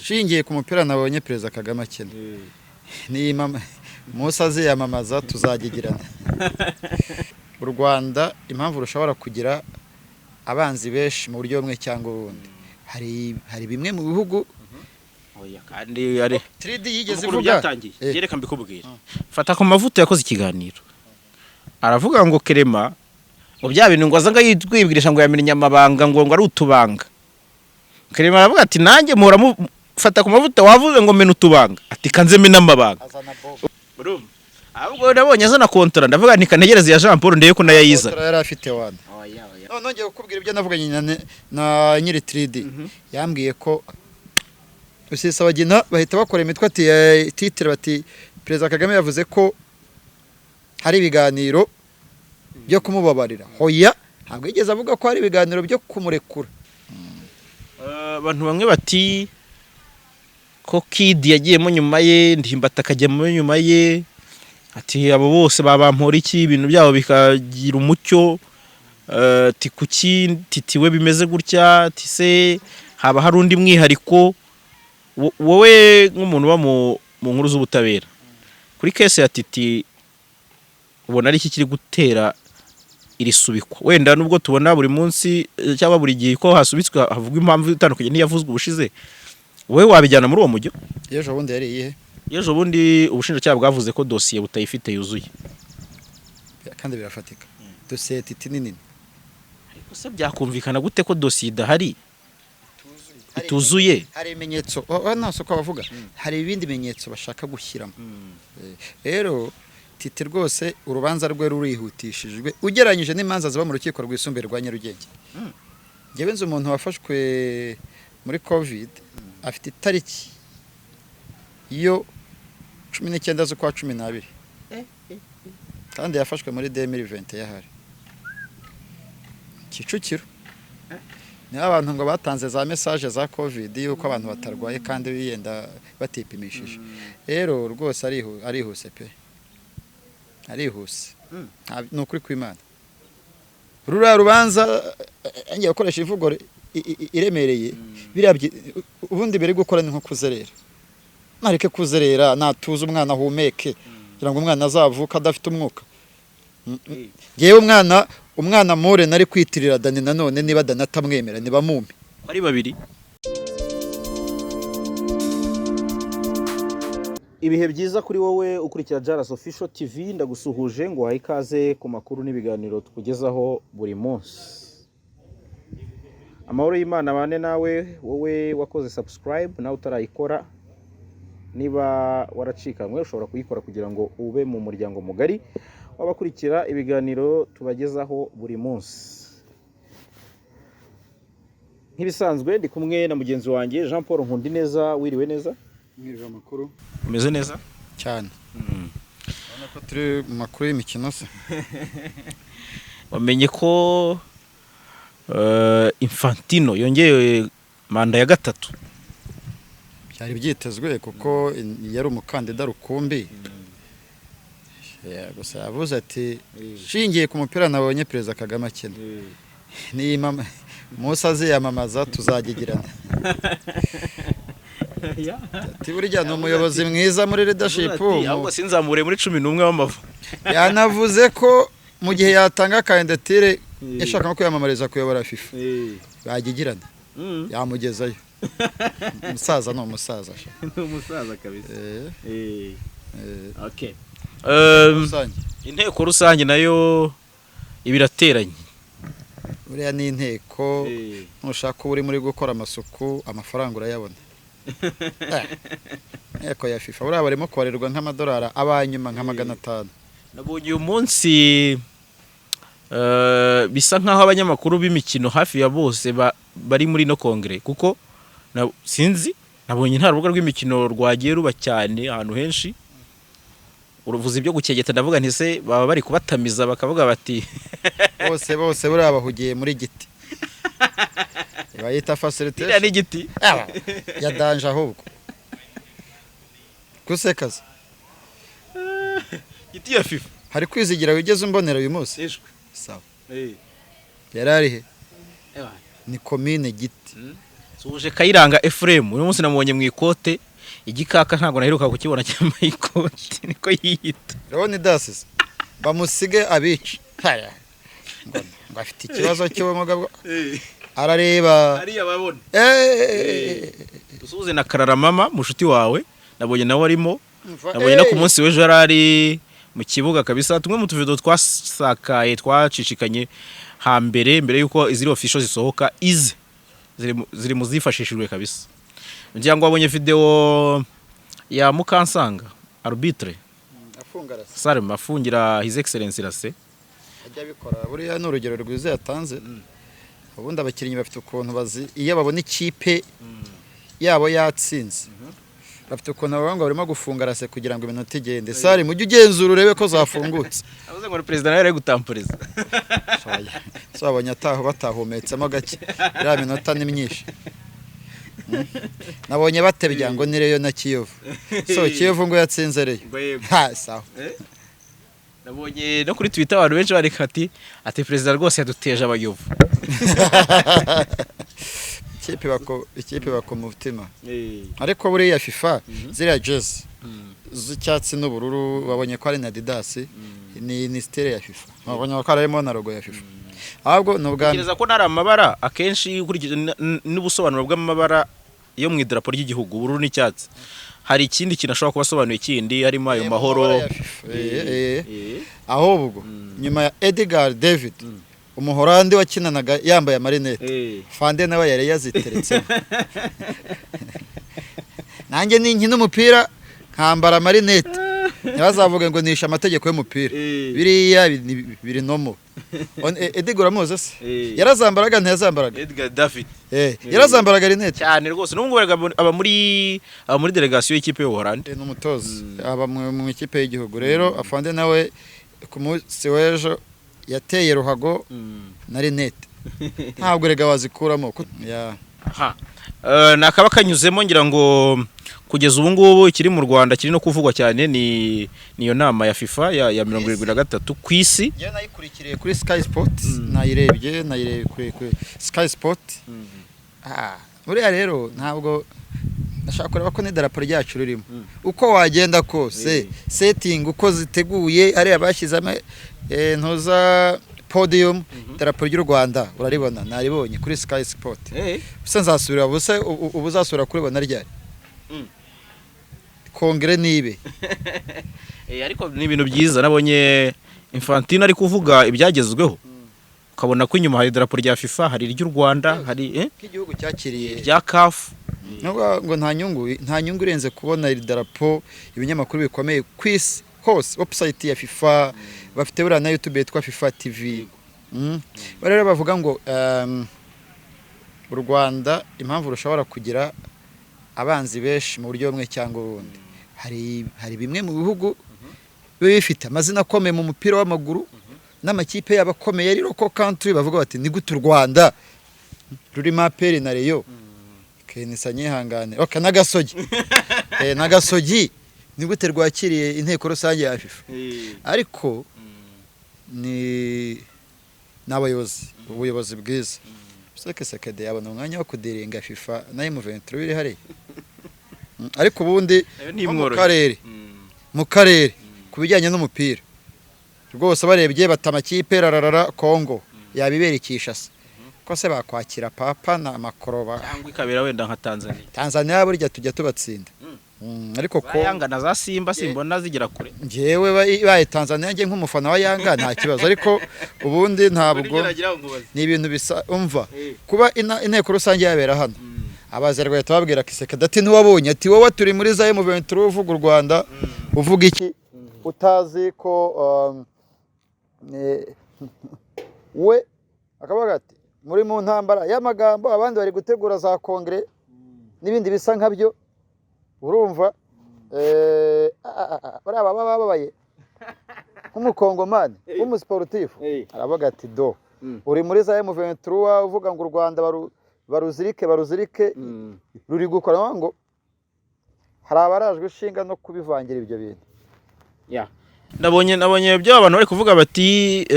Shingiye ku mupira nabonye Perezida Kagame akina, niyimama Musa aziyamamaza tuzagigirana. U Rwanda impamvu rushobora kugira abanzi benshi mu buryo bumwe cyangwa ubundi, hari bimwe mu bihugu Oya, kandi ari 3D yigeze ukuntu ivuga. Byatangiye. Reka mbikubwire. Fata ku mavuta yakoze ikiganiro, aravuga ngo Kerema ngo bya bintu ngo aza ngo yitwibwirisha ngo yamennye amabanga, ngo ari utubanga. Kerema aravuga ati: "Nanjye muhora fata ku mavuta wavuze ngo mena utubanga," ati: "Kanze mena amabanga." Azana Bob. Urumva, ahubwo nabonye azana kontora, ndavuga nti kanegereze ya Jean Paul ndebe ko nayo ayiza. Kontra yari afite wana. None nongeye kukubwira ibyo navuganye na nyiri 3D, yambwiye ko Rusesabagina bahita bakora imitwe ati titre bati: "Perezida Kagame yavuze ko hari ibiganiro byo kumubabarira." Hoya, ntabwo yigeze avuga ko hari ibiganiro byo kumurekura. Abantu bamwe bati ko Kid yagiyemo nyuma ye, Ndimbati akajyamo nyuma ye, ati abo bose babampora iki, ibintu byabo bikagira umucyo. Ati kuki Titi we bimeze gutya? Ati se haba hari undi mwihariko? Wowe nk'umuntu uba mu nkuru z'ubutabera, kuri case ya Titi ubona ari iki kiri gutera iri subikwa? Wenda nubwo tubona buri munsi cyangwa buri gihe ko hasubitswe havugwa impamvu itandukanye n'iyavuzwe ubushize, wowe wabijyana muri uwo mujyo? Ejo bundi yari iyihe? Ejo bundi ubushinjacyaha bwavuze ko dosiye butayifite yuzuye. Kandi birafatika, dosiye Titi ni nini. Ariko se byakumvikana gute ko dosiye idahari, ituzuye? Hari ibimenyetso, oh, nta soko bavuga, hari ibindi bimenyetso bashaka gushyiramo. Rero Titi rwose urubanza rwe rurihutishijwe ugereranyije n'imanza ziba mu rukiko rwisumbuye rwa Nyarugenge. Njyewe nzi umuntu wafashwe muri COVID, afite itariki yo 19 z'ukwa 12, kandi yafashwe muri 2020, yahari Kicukiro. Niho abantu ngo batanze za message za COVID yuko abantu batarwaye kandi biyenda batipimishije. Rero rwose arihuse pe, arihuse. Ni ukuri kw'Imana, ruriya rubanza, ngiye gukoresha imvugo iremereye, biriya ubundi biri gukora ni nko kuzerera. Nareke kuzerera, natuze umwana ahumeke, kugira ngo umwana azavuke adafite umwuka. Ngewe umwana mure nari kwitirira Dani nanone, niba Dani atamwemera nibamumpe. Ari babiri. Ibihe byiza kuri wowe ukurikira Jaras Official TV, ndagusuhuje ngo wahe ikaze ku makuru n'ibiganiro tukugezaho buri munsi. Amahoro y'Imana abane nawe, wowe wakoze subscribe, nawe utarayikora, niba waracikanywe ushobora kuyikora kugira ngo ube mu muryango mugari w'abakurikira ibiganiro tubagezaho buri munsi. Nk'ibisanzwe ndi kumwe na mugenzi wanjye Jean Paul Nkundineza, wiriwe neza? Mwiriwe, amakuru? Umeze neza? Cyane. Urabona ko turi mu makuru y'imikino se. Wamenye ko Infantino yongeye manda ya gatatu? Byari byitezwe kuko yari umukandida rukumbi. Gusa yavuze ati: "Shingiye ku mupira nabonye Perezida Kagame akina, niyimama Musa aziyamamaza tuzagigirana." Ati burya ni umuyobozi mwiza muri leadership. Ahubwo sinzamure muri 11 w'Amavubi. Yanavuze ko mu gihe yatanga kandidatire yashaka no kwiyamamariza kuyobora FIFA, bagigirana, yamugezayo. Umusaza ni umusaza sha. Ni umusaza kabisa. Okay. Rusange. Inteko rusange nayo iba irateranye. Buriya ni inteko, nushaka uba uri muri gukora amasuku, amafaranga urayabona. Inteko ya FIFA buriya barimo kubarirwa nk'amadolari abanyuma nka 500. Nabonye uyu munsi bisa nk'aho abanyamakuru b'imikino hafi ya bose bari muri no kongere, kuko sinzi, nabonye nta rubuga rw'imikino rwagiye ruba cyane ahantu henshi. Uruvuze ibyo gukegeta, ndavuga nti se baba bari kubatamiza bakavuga bati Bose bose buriya bahugiye muri giti bayita iriya facilitation ni igiti Aba, ya danger ahubwo gusekaza. Giti ya FIFA. Hari kwizigira wigeze umbonera uyu munsi? Ishwe. Sawa, yari ari he? Ni komine Giti. Suje Kayiranga Ephraim, uyu munsi namubonye mu ikote, igikaka ntabwo naheruka kukibona cyambaye ikote, niko yiyita. Leonidas bamusige abica. Haya. Ngo afite ikibazo cy'ubumuga bwo arareba. Ariya babona. Eh. Dusuhuze na Karara mama mushuti wawe, nabonye nawe arimo. Umva, Nabonye no ku munsi w'ejo yari ari mu kibuga kabisa. Tumwe mu tuvido twasakaye twacicikanye hambere mbere yuko iziri official zisohoka, izi ziri mu zifashishijwe kabisa. Ngira ngo wabonye video ya Mukansanga arbitre. Afunga arasa. Salma afungira His Excellency Rase. Ajya abikora, buriya ni urugero rwiza yatanze. Ubundi abakinnyi bafite ukuntu bazi iyo babona ikipe yabo yatsinze, bafite ukuntu bavuga ngo barimo gufunga rase kugira ngo iminota igende. Sari mujye ugenzura urebe ko zafungutse. Avuze ngo perezida nawe ari gutampuriza. So babonye ataho batahumetsemo gake, iriya minota ni myinshi. Nabonye batebya ngo ni Rayon na Kiyovu. So Kiyovu ngo yatsinze Rayon, ha sawa. Nabonye no kuri Twitter abantu benshi bareka ati perezida rwose yaduteje abayovu. Ikipe bako mutima. Ariko buriya FIFA, ziriya jezi z'icyatsi n'ubururu, babonye ko ari na Adidas, ni style ya FIFA, babonye ko harimo na logo ya FIFA. Ahubwo ni ubwa Ntekereza ko nari amabara akenshi ukurikije n'ubusobanuro bw'amabara yo mu idarapo ry'igihugu, ubururu n'icyatsi, hari ikindi kintu ashobora kuba asobanuye kindi harimo ayo Mu mahoro. mabara ya FIFA. Ahubwo nyuma ya Edgar David, Umuhorandi wakinanaga yambaye amarinete, Fande nawe yari yaziteretsemo. Nanjye ninkina umupira nkambara amarinete, ntibazavuge ngo nishe amategeko y'umupira. Biriya biri nomo. Edgar uramuzi se? Yarazambaraga, ntiyazambaraga? Edgar David. Yarazambaraga rinete. Cyane rwose, n'ubu ngubu aba muri delegasiyo y'ikipe y'Ubuholandi. Ni umutoza, aba mu ikipe y'igihugu. Rero afande nawe ku munsi w'ejo yateye ruhago na rinete, ntabwo rega wazikuramo. Ya. Aha. Nakaba kanyuzemo. Ngira ngo kugeza ubu ngubu ikiri mu Rwanda kiri no kuvugwa cyane ni niyo nama ya FIFA ya 73 ku isi. Njyewe nayikurikiriye kuri Sky Sport, nayirebye kuri Sky Sport. Buriya rero ntabwo ndashaka kureba ko n'idarapo ryacu ririmo. Uko wagenda kose, setting uko ziteguye hariya, bashyizemo ntuza podium, idarapo ry'u Rwanda uraribona. Naribonye kuri Sky Sport. Ubuse nzasubira, ubuse ubu uzasubira kuribona ryari? Kongere nibe. Ariko ni ibintu byiza, nabonye Infantino ari kuvuga ibyagezweho, ukabona ko inyuma hari idarapo rya FIFA, hari iry'u Rwanda, hari K'igihugu cyakiriye. Irya CAF. Nubwo ngo nta nyungu irenze kubona iri darapo, ibinyamakuru bikomeye ku isi hose, website ya FIFA bafite, buriya na YouTube yitwa FIFA TV. Bariya rero bavuga ngo u Rwanda impamvu rushobora kugira abanzi benshi mu buryo bumwe cyangwa ubundi, hari bimwe mu bihugu biba bifite amazina akomeye mu mupira w'amaguru n'amakipe yabo akomeye ari local country, bavuga bati: "Ni gute u Rwanda rurimo APR na Rayon?" Kenisa nyihangane, okay, n'agasogi, n'agasogi, ni gute rwakiriye inteko rusange ya FIFA? Ariko ni abayobozi, ubuyobozi bwiza. Tshisekedi yabona umwanya wo kudiringa FIFA na M23 iri hariya? Ariko ubundi Nayo nko mu ntimworoheye. karere, mu karere ku bijyanye n'umupira rwose, barebye bata amakipe rararara, Kongo yabibera Kinshasa, ko se bakwakira papa na makoroba? Cyangwa ikabera wenda nka Tanzania. Tanzania burya tujya tubatsinda. Ariko Za ko Yanga na za Simba simbona zigera kure. Njyewe baye Tanzania, njye nk'umufana wa Yanga nta kibazo, ariko ubundi ntabwo ni ibintu bisa. Umva, kuba inteko rusange yabera hano, abazerwa bahita babwira Tshisekedi ati: "Ntiwabonye?" Ati: "Wowe turi muri za M23, uvuga u Rwanda, uvuga iki utazi ko we?" Akavuga ati: "Muri mu ntambara y'amagambo, abandi bari gutegura za kongere n'ibindi bisa nkabyo." Urumva bariya baba bababaye nk'umukongomani w'umusiporutifu, aravuga ati: "Do uri muri za M23, uvuga ngo u Rwanda baruzirike, baruzirike, ruri gukora." Ngo hari abarajwe ishinga no kubivangira ibyo bintu. Nabonye ibyo abantu bari kuvuga bati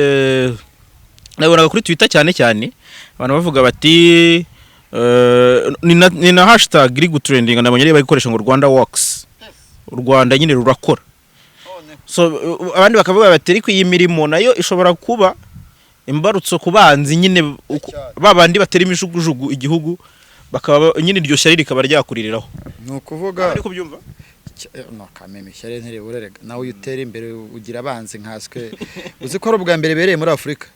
nabonaga kuri Twitter cyane cyane abantu bavuga bati Ni na hashtag iri gutrendinga, nabonye ari bari gukoresha ngo "Rwanda works", u Rwanda nyine rurakora. So abandi bakavuga bati ariko iyi mirimo nayo ishobora kuba imbarutso ku banzi nyine, ba bandi batera imijugujugu igihugu, bakaba nyine iryo shyari rikaba ryakuririraho. Ni ukuvuga Ari kubyumva. No kameme, ishyari ntiribura rega. Nawe iyo utera imbere ugira abanzi. Nkaswe uzi ko ari ubwa mbere bereye muri Afurika,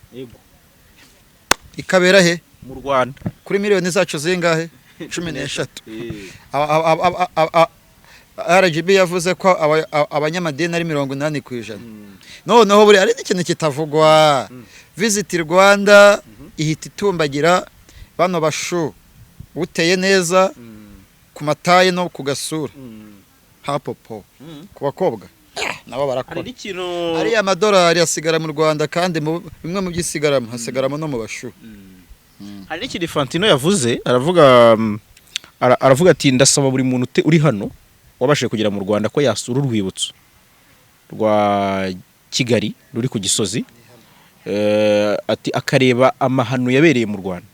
ikabera he? Mu Rwanda. Kuri miliyoni zacu zingahe? 13. RGB yavuze ko abanyamadini ari 80%. Noneho buriya hari n'ikintu kitavugwa: Visit Rwanda ihita itumbagira bano bashu uteye neza ku mataye no ku gasura hapopo ku bakobwa nabo Hari barakora. n'ikintu. Ariya madolari asigara mu Rwanda, kandi bimwe mu byisigaramo hasigaramo no mu bashu. Hari n'ikintu Infantino yavuze, aravuga aravuga ati ndasaba buri muntu uri hano wabashije kugera mu Rwanda ko yasura urwibutso rwa Kigali ruri ku Gisozi. Ati akareba amahano yabereye mu Rwanda,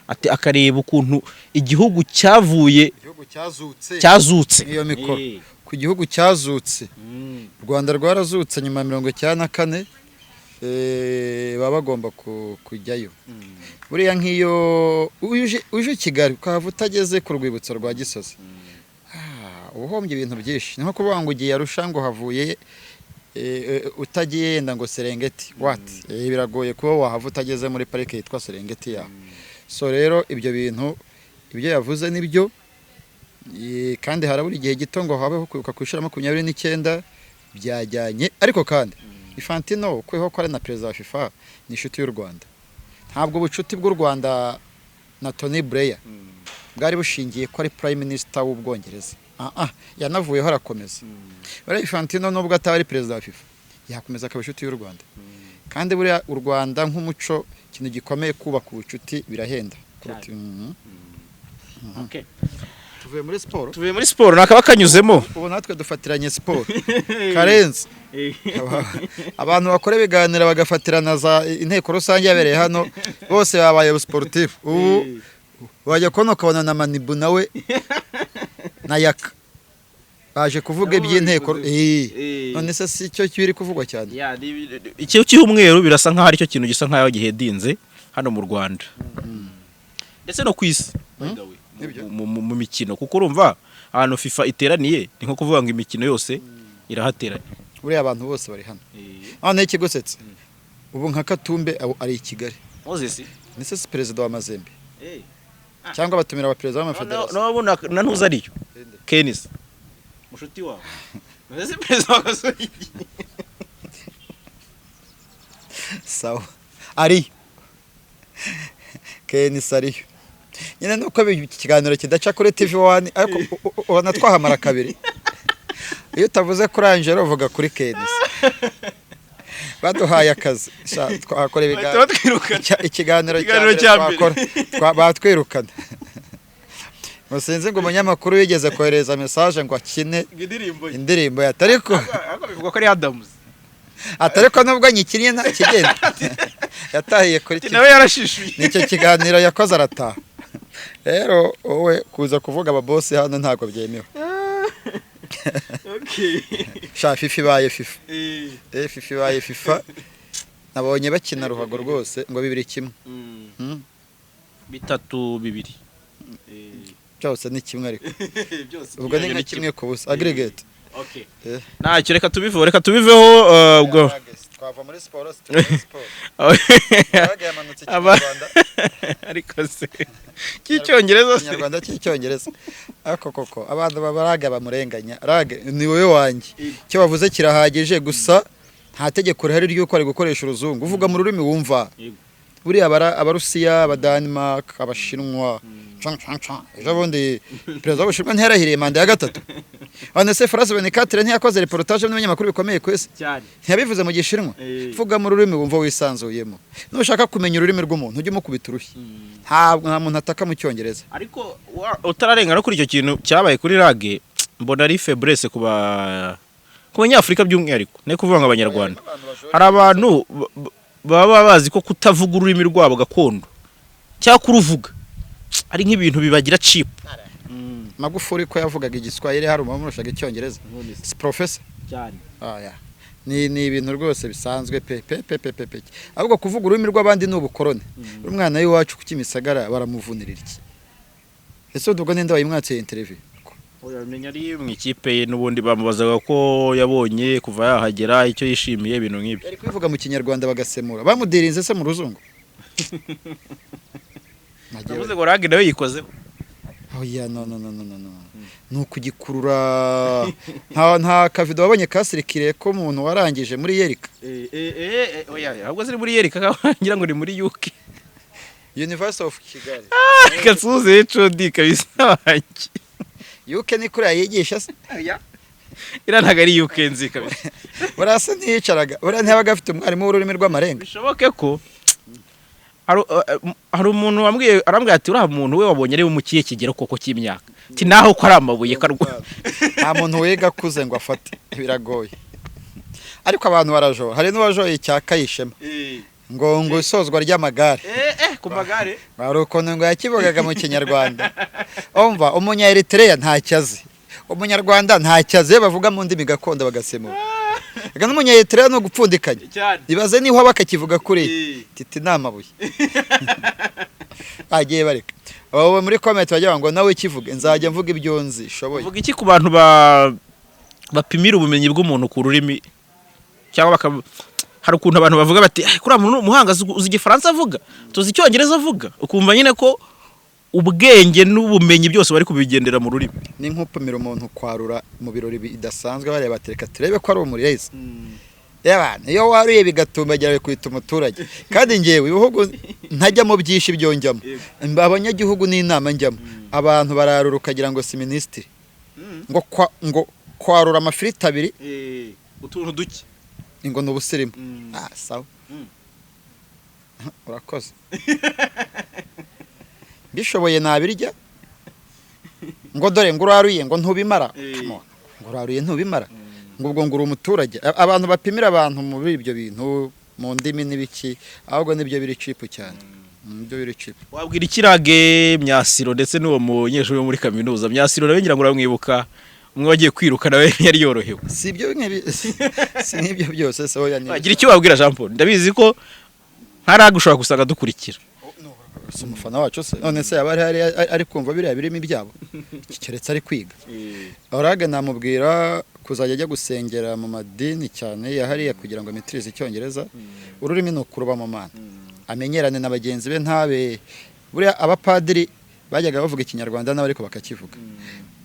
ati akareba ukuntu igihugu cyavuye Igihugu cyazutse. Cyazutse. Iyo mikoro ku gihugu cyazutse, u Rwanda rwarazutse nyuma ya 94. Baba bagomba kujyayo. Buriya nk'iyo uje i Kigali ukahava utageze ku rwibutso rwa Gisozi, uba uhombye ibintu byinshi. Ni nko kuvuga ngo ugiye Arusha ngo havuye utagiye yenda ngo Serengeti wati. Biragoye kuba wahava utageze muri parike yitwa Serengeti yaho. So rero ibyo bintu, ibyo yavuze nibyo. Kandi harabura igihe gito ngo habeho kwibuka ku inshuro 29, byajyanye. Ariko kandi Infantino, ukuyeho ko ari na perezida wa FIFA, ni inshuti y'u Rwanda. Ntabwo ubucuti bw'u Rwanda na Tony Blair bwari bushingiye ko ari prime minister w'Ubwongereza. Yanavuyeho arakomeza. Buriya Infantino nubwo ataba ari perezida wa FIFA, yakomeza akaba inshuti y'u Rwanda. Kandi buriya u Rwanda nk'umuco, ikintu gikomeye kubaka ubucuti birahenda kuruta. Okay. Tuvuye muri siporo. Tuvuye muri siporo, nakaba kanyuzemo. Ubu natwe dufatiranye siporo karenze. Abantu bakora ibiganiro bagafatirana za inteko rusange yabereye hano, bose babaye sportif. Ubu wajya kubona ukabona na Manibu nawe na Yaka baje kuvuga Nabo iby'inteko. babikoze. None se si cyo kiri kuvugwa cyane? Iki cy'umweru birasa nkaho aricyo kintu gisa nkaho gihedinze hano mu Rwanda ndetse no ku isi, by the way, Nibyo. mu mikino, kuko urumva ahantu FIFA iteraniye ni nko kuvuga ngo imikino yose irahateraniye. Buriya abantu bose bari hano. Noneho ikigusetse, ubu nka Katumbe ari i Kigali. Moses. Ni se si perezida wa Mazembe, cyangwa batumira abaperezida b'amafederasiyo? No, na ntuza ariyo Kenis mushuti wawe. Moses perezida wa Gasogi. Sawa, ariyo Kenis ariyo nyine. Nuko iki kiganiro kidaca kuri TV One, ariko ubona twahamara kabiri. Iyo utavuze kuri Angelo uvuga kuri Kenis. Baduhaye akazi. Sha, twakora Bahita ibiganiro. batwirukana. Ikiganiro cya Ikiganiro mbere cya mbere. twakora batwirukana. Ngo sinzi ngo umunyamakuru yigeze kohereza message ngo akine Indirimbo ye. indirimbo ye, atariko Ariko bivugwa ko ari Adams. Atariko nubwo nyikinnye nta kigenda. Yatahiye kuri Ati kimwe. Nawe yarashishuye. Nicyo kiganiro yakoze arataha. Rero wowe kuza kuvuga ababosi hano ntabwo byemewe. Sha, FIFA ibaye FIFA. FIFA ibaye FIFA. Nabonye bakina ruhago rwose ngo 2-1. 3-2. Byose ni kimwe ariko. Byose. Ubwo ni nka 1-0 aggregate. Okay. Eh. Ntacyo, reka tubiveho, reka tubiveho, ubwo Twava muri siporo, turi muri siporo. Rage yamanutse Ikinyarwanda. Ariko se cy'icyongereza se? Ikinyarwanda cy'icyongereza. Ariko koko abantu baba rage bamurenganya. Rage ni wowe wanjye, icyo bavuze kirahagije. Gusa nta tegeko rihari ry'uko ari gukoresha uruzungu, uvuga mu rurimi wumva. Yego. Buriya Abarusiya, Abadanimark, Abashinwa, cang, cang, cang. Ejo bundi perezida w'Ubushinwa ntiyarahiriye manda ya gatatu? None se France 24 ntiyakoze reportage n'ibinyamakuru bikomeye ku isi? Cyane. Ntiyabivuze mu Gishinwa? Eh. Vuga mu rurimi wumva wisanzuyemo. Nushaka kumenya ururimi rw'umuntu, ujye umukubita urushyi. Ntabwo nta muntu ataka mu Cyongereza. Ariko utararenga no kuri icyo kintu cyabaye kuri rage, mbona ari faiblesse ku banyafurika by'umwihariko, ne kuvuga ngo Abanyarwanda. Hari abantu baba bazi ko kutavuga ururimi rwabo gakondo cyangwa kuruvuga ari nk'ibintu bibagira cheap. Magufuli ko yavugaga Igiswahili, hari umurushaga Icyongereza? Si professor? Cyane. Ah, yeah. Ni ibintu rwose bisanzwe pe pe pe pe pe pe. Ahubwo kuvuga ururimi rw'abandi ni ubukoroni. Umwana w'iwacu ku Kimisagara baramuvunirira iki? Ese ubwo ninde wayimwatse interview? Menya ari mu ikipe ye, n'ubundi bamubazaga ko yabonye kuva yahagera icyo yishimiye, ibintu nk'ibyo. Yari kubivuga mu Kinyarwanda bagasemura. Bamudirinze se mu ruzungu? Nagiye. Yavuze ngo rage nawe yikozeho. Oya, no, no, no, no, no, no, ni ukugikurura. Nta kavido wabonye kasirikire ko umuntu warangije muri yerika? Oya, ahubwo ziri muri yerika, ngira ngo ni muri UK. University of Kigali. Gasuze HOD kabisa wanjye. UK ni kuriya yigisha se? Iriya ntabwo ari UK nzi kabisa. Buriya se ntiyicaraga? Buriya ntiyabaga afite umwarimu w'ururimi rw'amarenga? Bishoboke ko hari umuntu wambwiye, arambwira ati: "Uriya muntu we wabonye ari mu kihe kigero koko cy'imyaka?" Ati: "Naho ko ari amabuye karwa." Nta muntu wiga akuze ngo afate, biragoye. Ariko abantu barajora, hari n'uwajoye icya Kayishema ngo isozwa ry'amagare. Ku magare. Hari ukuntu ngo yakivugaga mu Kinyarwanda. Umva, umunya Eritrea ntacyo azi, Umunyarwanda ntacyo azi. Iyo bavuga mu ndimi gakondo bagasemura. Reka, n'umunya Eritrea ni ugupfundikanya. Cyane. Ibaze niho bakakivuga kuri titi ni amabuye bagiye bareka. Abo muri comment bajya ngo nawe kivuge, nzajya mvuga ibyo nzi shoboye. Uvuga iki ku bantu bapimira ubumenyi bw'umuntu ku rurimi, cyangwa hari ukuntu abantu bavuga bati: "Eh, kuriya muntu ni umuhanga, uzi Igifaransa avuga, tuzi Icyongereza avuga," ukumva nyine ko ubwenge n'ubumenyi byose bari kubigendera mu rurimi? Ni nk'upimira umuntu kwarura mu birori bidasanzwe, bareba batereka turebe ko ari umurezi. Y'abantu iyo waruye bigatumbagira bikwita umuturage. Kandi ngewe ibihugu ntajyamo byinshi, ibyo njyamo abanyagihugu n'inama njyamo, abantu bararura ukagira ngo si minisitiri, ngo kwarura amafiriti abiri. Utuntu duke. Ngo ni ubusirimu. Ah, sawa. Urakoze, mbishoboye nabirya. Ngo dore ngo uraruye ngo ntubimara. Come on. Ngo uraruye ntubimara, ngo ubwo ngo uri umuturage. Abantu bapimira abantu muri ibyo bintu mu ndimi n'ibiki, ahubwo nibyo biri cheap cyane. Nibyo biri cheap. Wabwira ikirage Myasiro ndetse n'uwo munyeshuri wo muri kaminuza? Myasiro nawe ngira ngo uramwibuka, umwe wagiye kwiruka nawe yari yorohewe. Si ibyo si nk'ibyo byose se? Oya, ni Wagira icyo wabwira Jean Paul? Ndabizi ko ntaraga ushobora gusanga dukurikira. Si umufana wacu se? None se yaba ari kumva biriya birimo ibyabo? Keretse ari kwiga. Orage namubwira kuzajya ajya gusengera mu madini cyane ya hariya kugira ngo amitirize Icyongereza. Ururimi ni ukuruba mu Mana, amenyerane na bagenzi be, ntabe buriya abapadiri bajyaga bavuga Ikinyarwanda nabo ariko bakakivuga.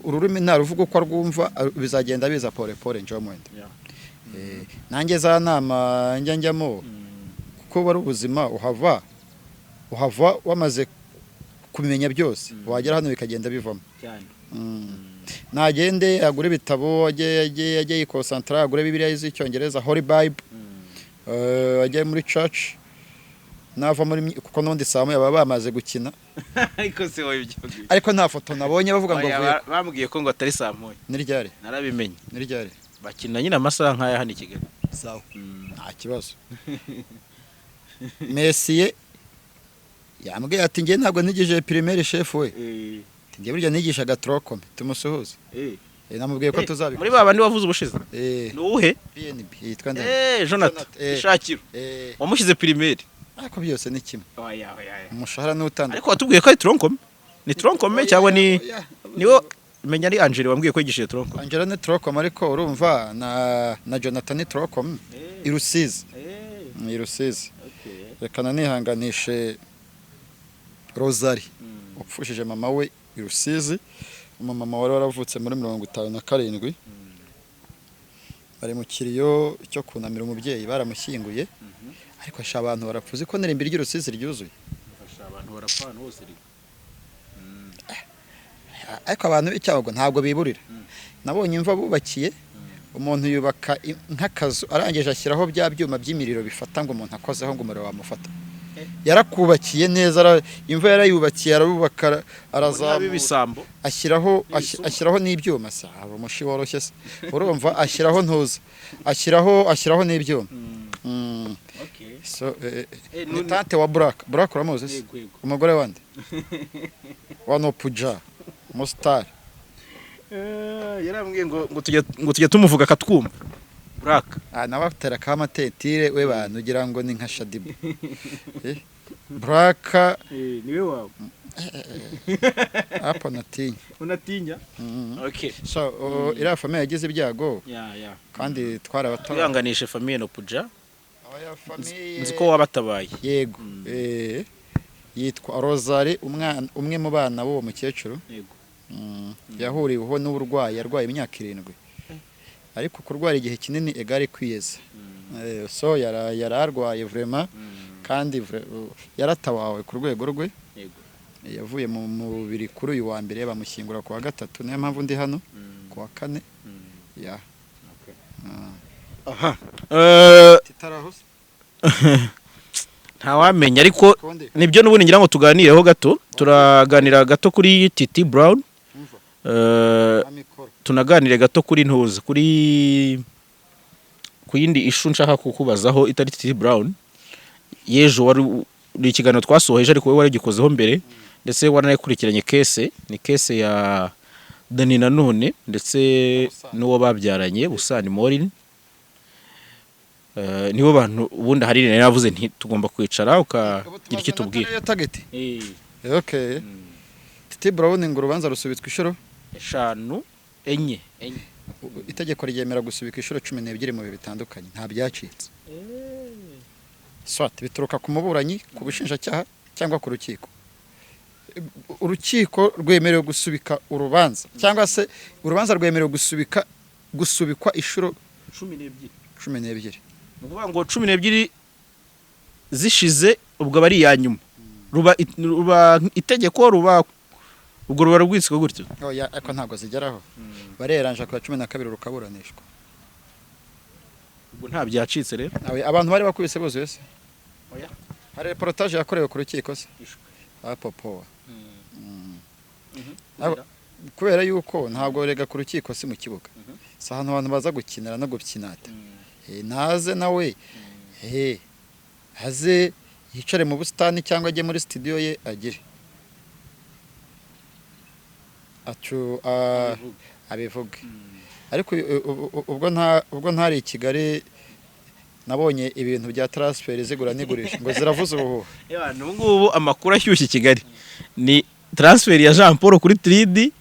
Ururimi ntaruvuga uko arwumva, bizagenda biza pole pole. Njyewe mwenda nanjye za nama njya njyamo, kuko wari ubuzima uhava wamaze kubimenya byose, wagera hano bikagenda bivamo. Nagende agure ibitabo, ajye yikosantara, agure Bibiliya z'Icyongereza, Holy Bible, ajye muri church nava muri kuko n'ubundi saa moya baba bamaze gukina. Ariko se wowe ibyo Ariko nta foto nabonye bavuga ngo Oya, avuye. Bambwiye ko ngo atari saa moya. Ni ryari? Narabimenye. Ni ryari? Bakina nyine amasaha nk'aya hano i Kigali. Sawa, nta kibazo. Mesiye yambwiye ati: "Njye ntabwo nigije primaire, chef we." Ati: "Njye burya nigishaga tronc commun." Tumusuhuze. Namubwiye ko tuzabikora. Muri ba bandi wavuze ubushize? Eh. Ni uwuhe? BNB yitwa nde? Jonathan. Jonathan. Ishakiro. Wamushyize primaire? Ariko byose ni kimwe. Oya, oya, oya. Umushahara ni utandukanye. Ariko watubwiye ko ari tronc commun. Ni tronc commun cyangwa ni niwo menya ari Angele wambwiye ko yigishije tronc commun. Angela ni tronc commun, ariko urumva na Jonathan ni tronc commun i Rusizi. I Rusizi. Reka nanihanganishe Rosari wapfushije mama we i Rusizi, umumama wari waravutse muri 57. Bari mu kiriyo cyo kunamira umubyeyi, baramushyinguye. Ariko sha, abantu barapfuze ko n'irimbi ry'i Rusizi ryuzuye. Abantu barapfa ahantu hose. Ariko abantu b'Icyago ntabwo biburira. Nabonye imva bubakiye umuntu, yubaka nk'akazu, arangije ashyiraho bya byuma by'imiriro bifata, ngo umuntu akozeho ngo umuriro wamufata. Yarakubakiye neza, imva yarayubakiye, ararubaka, arazamura, ibisambo. Ashyiraho N'ibisuma. Ashyiraho n'ibyuma. Se hari umushi woroshye se? Urumva ashyiraho ntuza, ashyiraho n'ibyuma. So ni tante wa Black. Black uramuzi se? Umugore wande wa Nopuja, umusitari. Yarambwiye ngo tujya tumuvuga akatwumva, Black. Ah, nawe atera kamatetire we, bantu ugira ngo ni nka Shadibu. Black. Niwe wawe. Hapo natinya. Unatinya? Mm. Okay. So iriya famille yagize ibyago ya ya kandi twarabatora. Twihanganishe famille Nopuja. Aya famille. Nzi ko wabatabaye. Yego. Yitwa Rosari, umwana umwe mu bana b'uwo mukecuru. Yahuriweho n'uburwayi, yarwaye imyaka 7, ariko kurwara igihe kinini egare kwiyeza. So yari arwaye vraiment, kandi yaratabawe ku rwego rwe. Yavuye mu mubiri kuri uyu wa mbere, bamushyingura ku wa gatatu, niyo mpamvu ndi hano ku wa kane ya. Aha. Titaraho. Ntawamenya, ariko Konde. nibyo n'ubundi ngira ngo tuganireho gato, turaganira gato kuri Titi Brown. Umva. Amikoro. Tunaganire gato kuri ntuza, kuri ku yindi issue nshaka kukubazaho itari Titi Brown yejo. Wari ni ikiganiro twasohoje, ariko wowe waragikozeho mbere, ndetse waranayikurikiranye. Case ni case ya Dani Nanone ndetse n'uwo babyaranye, Busani Morin. Nibo bantu ubundi hari nari navuze nti tugomba kwicara ukagira icyo tubwira. Yo target. Okay, Titi Brown ngo urubanza rusubitswe inshuro Eshanu, enye, enye. Itegeko ryemera gusubika inshuro 12 mu bihe bitandukanye, nta byacitse. Soit bituruka ku muburanyi, ku bushinjacyaha cyangwa ku rukiko. Urukiko rwemerewe gusubika urubanza, cyangwa se urubanza rwemerewe gusubikwa inshuro 12. 12. Ni ukuvuga ngo 12 zishize, ubwo aba ari iya nyuma, ruba itegeko, ruba ubwo ruba rwitswe gutyo. Oya, ariko ntabwo zigeraho, bareranje ku wa 12 rukaburanishwa. Ubwo nta byacitse rero. Nawe abantu bari bakubise buzuye se? Oya. Hari reportage yakorewe ku rukiko se? Ishwe. Apopowa. Kubera yuko ntabwo rega ku rukiko si mu kibuga, si ahantu abantu baza gukinira no gukinata. Naze nawe, aze yicare mu busitani cyangwa ajye muri studio ye, agire acu abivuge. Ariko ubwo ntari i Kigali, nabonye ibintu bya transfer zigura n'igurisha ngo ziravuza ubuhuha. Ubu ngubu amakuru ashyushye i Kigali ni transfer ya Jean Paul kuri Tridi,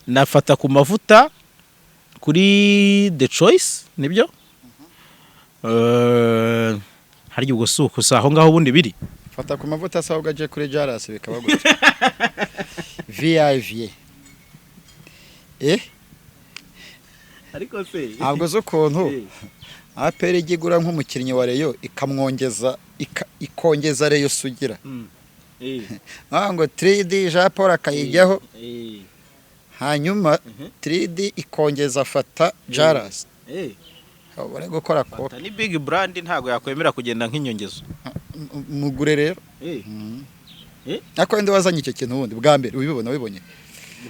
nafata ku mavuta kuri The Choice. Nibyo. Harya ubwo si uko, si aho ngaho ubundi biri? Fata ku mavuta se ahubwo aje kuri Jaras bikaba gutya VIV. Ariko se Ntabwo uzi ukuntu APR ijya igura nk'umukinnyi wa Rayon ikamwongeza, ikongeza Rayon Sugira, nkaho ngo 3D Jean Paul akayijyaho, hanyuma 3D ikongeza fata Jaras bari gukora kopi. Ni big brand, ntabwo yakwemera kugenda nk'inyongezo. Mugure rero. Ariko wenda wazanye icyo kintu ubundi bwa mbere ubibona, wibonye?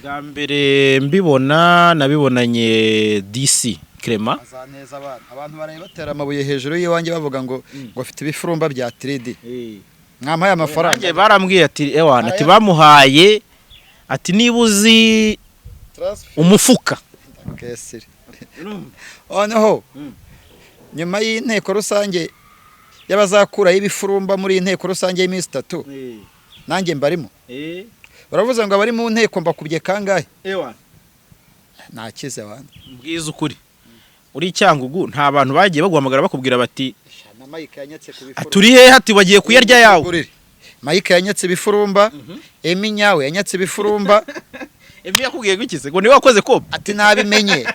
Bwa mbere mbibona, nabibonanye DC Clement. Azaneza abantu baraye batera amabuye hejuru y'iwanjye, bavuga ngo afite ibifurumba bya 3D, mwampaye amafaranga. Nanjye barambwiye ati ewana, ati bamuhaye, ati niba uzi Transfer. umufuka. Kesiri. Noneho nyuma y'inteko rusange y'abazakuraho ibifurumba, muri iyi nteko rusange y'iminsi 3, nanjye mbarimo. Baravuze ngo abari mu nteko mbakubye kangahe? Nakize wana. Mbwiza ukuri, uri Cyangugu, nta bantu bagiye baguhamagara bakubwira bati Na Mike yanyatse ku bifurumba. Turi hehe? Ati bagiye kuyarya yawe. Mike yanyatse ibifurumba, Emi nyawe yanyatse ibifurumba. Emi yakubwiye gukise ngo niwe wakoze kopi? Ati nabimenye,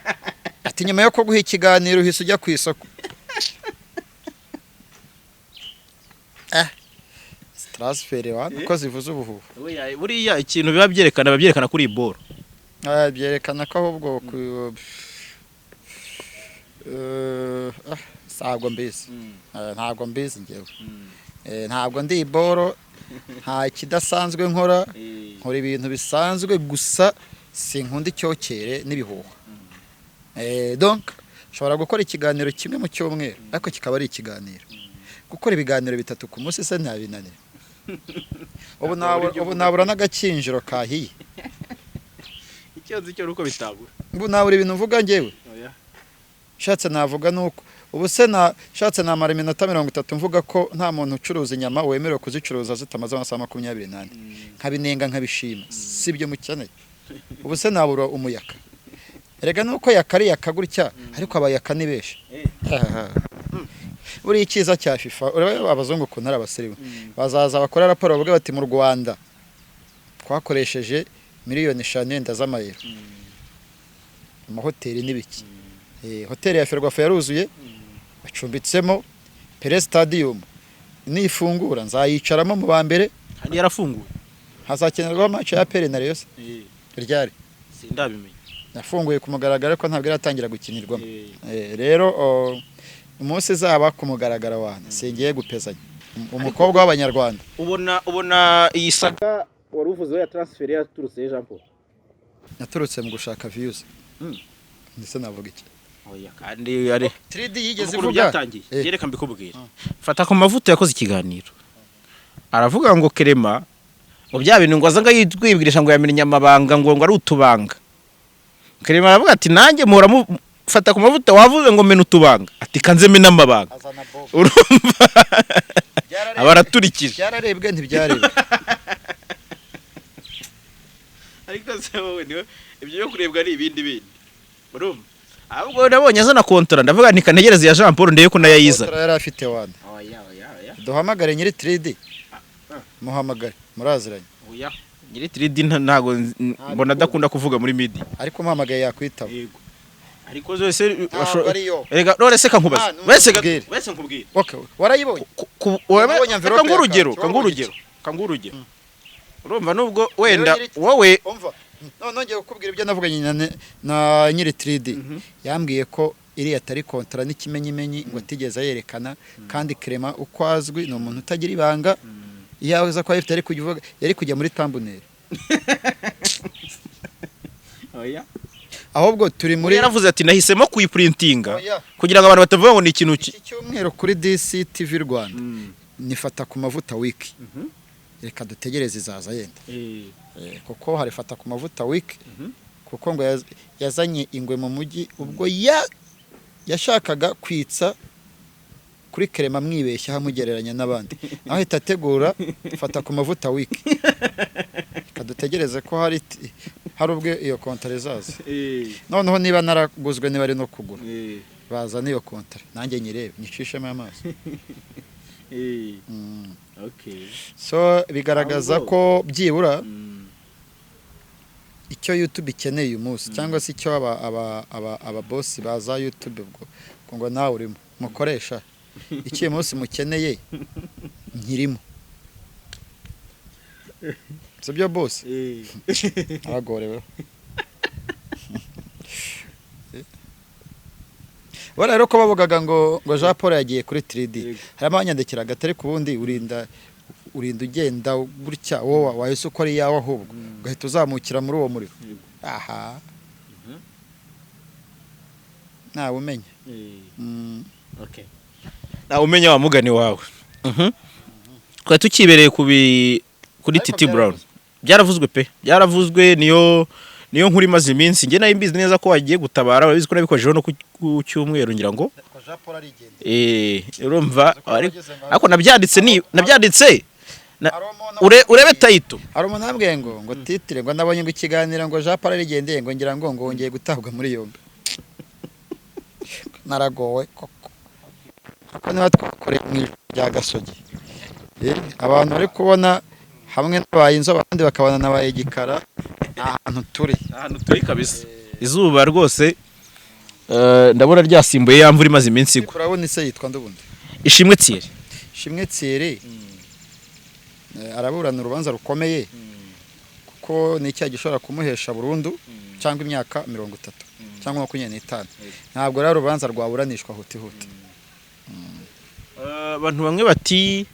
ati nyuma yo kuguha ikiganiro uhise ujya ku isoko. Transfer wa uko zivuze ubuhuha. Buriya ikintu biba byerekana kuri iyi boro. Ah, byerekana ko ahubwo ntabwo mbizi. Ntabwo mbizi njyewe. Ntabwo ndi iboro, nta kidasanzwe nkora, nkora ibintu bisanzwe gusa sinkunda icyokere n'ibihuha. Donc nshobora gukora ikiganiro kimwe mu cyumweru, ariko kikaba ari ikiganiro. Gukora ibiganiro 3 ku munsi se ntabinanira. Ubu Ntabwo nabura, buryo ubu uvuga. nabura n'agakinjiro kahiye. Ikibazo cyo nuko bitabura. Ubu nabura ibintu mvuga njyewe. Oya. Shatse navuga nuko ubu se na shatse namara iminota 30 mvuga ko nta muntu ucuruza inyama wemerewe kuzicuruza zitamaze amasaha 24, nkabinenga nkabishima, si byo mukeneye. Ubu se nabura umuyaka? Erega nuko yakari yakagutya, ariko abayaka ni benshi. Buriya icyiza cya FIFA, ureba abazungu ukuntu ari abasirimu, bazaza bakora raporo bavuga bati mu Rwanda twakoresheje miliyoni 5 yenda z'amayero, amahoteli n'ibiki. Hoteli ya Ferwafa yaruzuye, bacumbitsemo. Pele Stadium nifungura nzayicaramo mu ba mbere. Kandi yarafunguye. Hazakenerwaho match ya Pele na Rayon se ryari? Sindabimenya. Yafunguye ku mugaragaro, ariko ntabwo iratangira gukinirwamo. Rero umunsi izaba ku mugaragaro wanjye singiye gupezanya umukobwa w'Abanyarwanda. Ubona iyi saga wari uvuze ya transfer yaturutse Jean Paul? Naturutse mu gushaka views. Ndetse navuga iki? Oya, kandi ari 3D yigeze ukuntu ivuga. Byatangiye, yereka mbikubwira. Fata ku mavuta yakoze ikiganiro, aravuga ngo Kerema ngo bya bintu ngo aza ngo yitwibwirisha ngo yamenye amabanga, ngo ari utubanga. Kerema aravuga ati nanjye muhora fata ku mavuta wavuze ngo mena utubanga, ati kanze mena amabanga. Azana Bob. Urumva aba araturikije. Byararebwe ntibyarebwe? Ariko se wowe niwe ibyo byo kurebwa ari ibindi bindi, urumva? Ahubwo nabonye azana kontora, ndavuga nti kanegereze ya Jean Paul ndebe ko nayo ayizana. Kontra yari afite wana. Oya, oya, oya. Duhamagare nyiri 3D, muhamagare, muraziranye. Oya, nyiri 3D ntago mbona adakunda kuvuga muri media. Ariko umuhamagaye yakwitaba. Yego, ariko zose Ntabwo ariyo. Erega none se kankubaza. Ah, numva Wese nkubwire. wese nkubwire. Okay, warayibonye? Wabonye envelope Kanguha ya urugero. kaki, Kanguha wabonye urugero, kanguha urugero. Urumva nubwo wenda nyiri- wowe Umva, none nongeye kukubwira ibyo navuganye na nyiri 3D. Yambwiye ko iriya atari kontara n'ikimenyimenyi ngo atigeze ayerekana, kandi Clement uko azwi ni umuntu utagira ibanga. Iyo aza kuba ayifite yari kujya yari kujya muri thumbnail. Oya. Ahubwo turi muri Yaravuze ati nahisemo kuyiprintinga Oya. kugira ngo abantu batavuga ngo ni ikintu Iki cyumweru kuri DCTV Rwanda nifata ku mavuta week. Reka dutegereze izaza yenda. Kuko hari fata ku mavuta week, kuko ngo yazanye ingwe mu mujyi ubwo yashakaga kwitsa kuri Kerema amwibeshya amugereranya n'abandi, naho ahita ategura fata ku mavuta week. Reka dutegereze ko hari ubwo iyo kontara izaza. Noneho niba naraguzwe, niba ari no kugura, bazana iyo kontara nanjye nyirebe nyicishemo amaso. So bigaragaza Ahubwo- ko byibura icyo YouTube ikeneye uyu munsi, cyangwa se icyo aba boss baza YouTube, ubwo ngo nawe urimo mukoresha, icyo uyu munsi mukeneye nkirimo, sibyo boss? Abagorewe bora rero ko bavugaga ngo Jean Paul yagiye kuri 3D. Yego. Harimo abanyandikiraga atari ku bundi urinda ugenda gutya, wowe wahise ukora iyawe ahubwo ugahita uzamukira muri uwo muriro. Yego. Aha ntawe umenya. Nawe umenya wa mugani wawe. Twari tukibereye kuri Ariko Titi Brown. byaravuzwe. Byaravuzwe pe, byaravuzwe, niyo nkuru imaze iminsi. Njye nari mbizi neza ko wagiye gutabara, urabizi ko nabikojeho no ku cyumweru ngira ngo. Ko Jean Paul arigendera. Urumva Uzi ko nageze ngo- ariko nabyanditse ni nabyanditse Hari umuntu urebe title. Hari umuntu wambwiye ngo titire ngo nabonye ngo ikiganiro ngo Jean Paul arigendeye, ngo ngira ngo wongeye gutabwa muri yombi. Naragowe koko, kuko niba twakoreye mu ijoro rya Gasogi, abantu bari kubona hamwe nabaye inzobe, abandi bakabona nabaye igikara, ni ahantu turi. Ahantu turi kabisa, izuba rwose ndabona ryasimbuye ya mvura imaze iminsi igwa. Urabona ise yitwa ndubundi? Ishimwe Thierry. Shimwe Thierry araburana urubanza rukomeye, kuko ni icyaha gishobora kumuhesha burundu cyangwa imyaka 30 cyangwa 25. Ntabwo rero urubanza rwaburanishwa huti huti. Abantu bamwe bati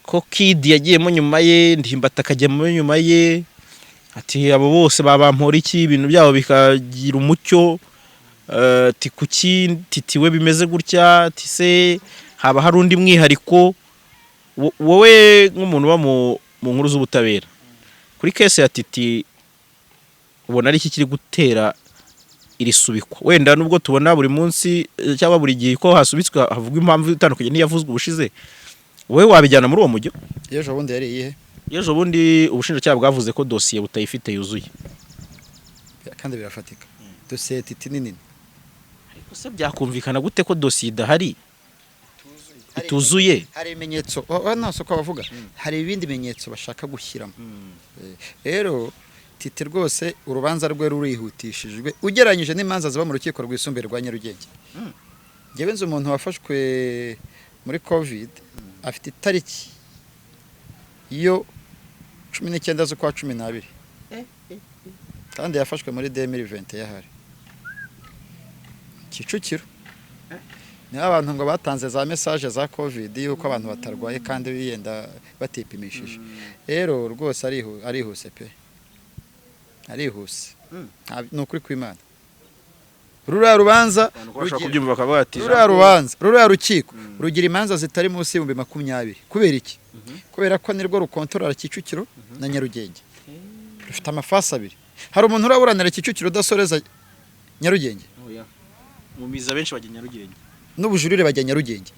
ko Kid yagiyemo nyuma ye, Ndimbati akajyamo nyuma ye, ati abo bose babampora iki ibintu byabo bikagira umucyo, ati kuki Titi we bimeze gutya, ati se Haba hari undi mwihariko? Wowe nk'umuntu uba mu nkuru z'ubutabera, kuri case ya Titi ubona ari iki kiri gutera iri subikwa? Wenda nubwo tubona buri munsi cyangwa buri gihe ko hasubitswe havugwa impamvu itandukanye n'iyavuzwe ubushize, wowe wabijyana muri uwo mujyo? Ejo bundi yari iyihe? Ejo bundi ubushinjacyaha bwavuze ko dosiye butayifite yuzuye. Kandi birafatika, dosiye Titi ni nini. Ariko se byakumvikana gute ko dosiye idahari, ituzuye? Hari ibimenyetso, oh, nta soko bavuga, hari ibindi bimenyetso bashaka gushyiramo. Rero Titi rwose urubanza rwe rurihutishijwe ugereranyije n'imanza ziba mu Rukiko Rwisumbuye rwa Nyarugenge. Njyewe nzi umuntu wafashwe muri COVID, afite itariki yo 19 z'ukwa 12, kandi yafashwe muri 2020, yahari Kicukiro. Niho abantu ngo batanze za message za COVID yuko abantu batarwaye kandi biyenda batipimishije. Rero rwose arihuse pe, arihuse. Ni ukuri kw'Imana, ruriya rubanza Bashobora kubyumva bakavuga bati ruriya rubanza, ruriya rukiko rugira imanza zitari munsi y'ibihumbi 20. Kubera iki? Kubera ko nirwo rukontorora Kicukiro na Nyarugenge, rufite amafasi abiri. Hari umuntu uraburanira Kicukiro udasoreza Nyarugenge? Mu miza benshi bajya Nyarugenge. N'ubujurire bajya Nyarugenge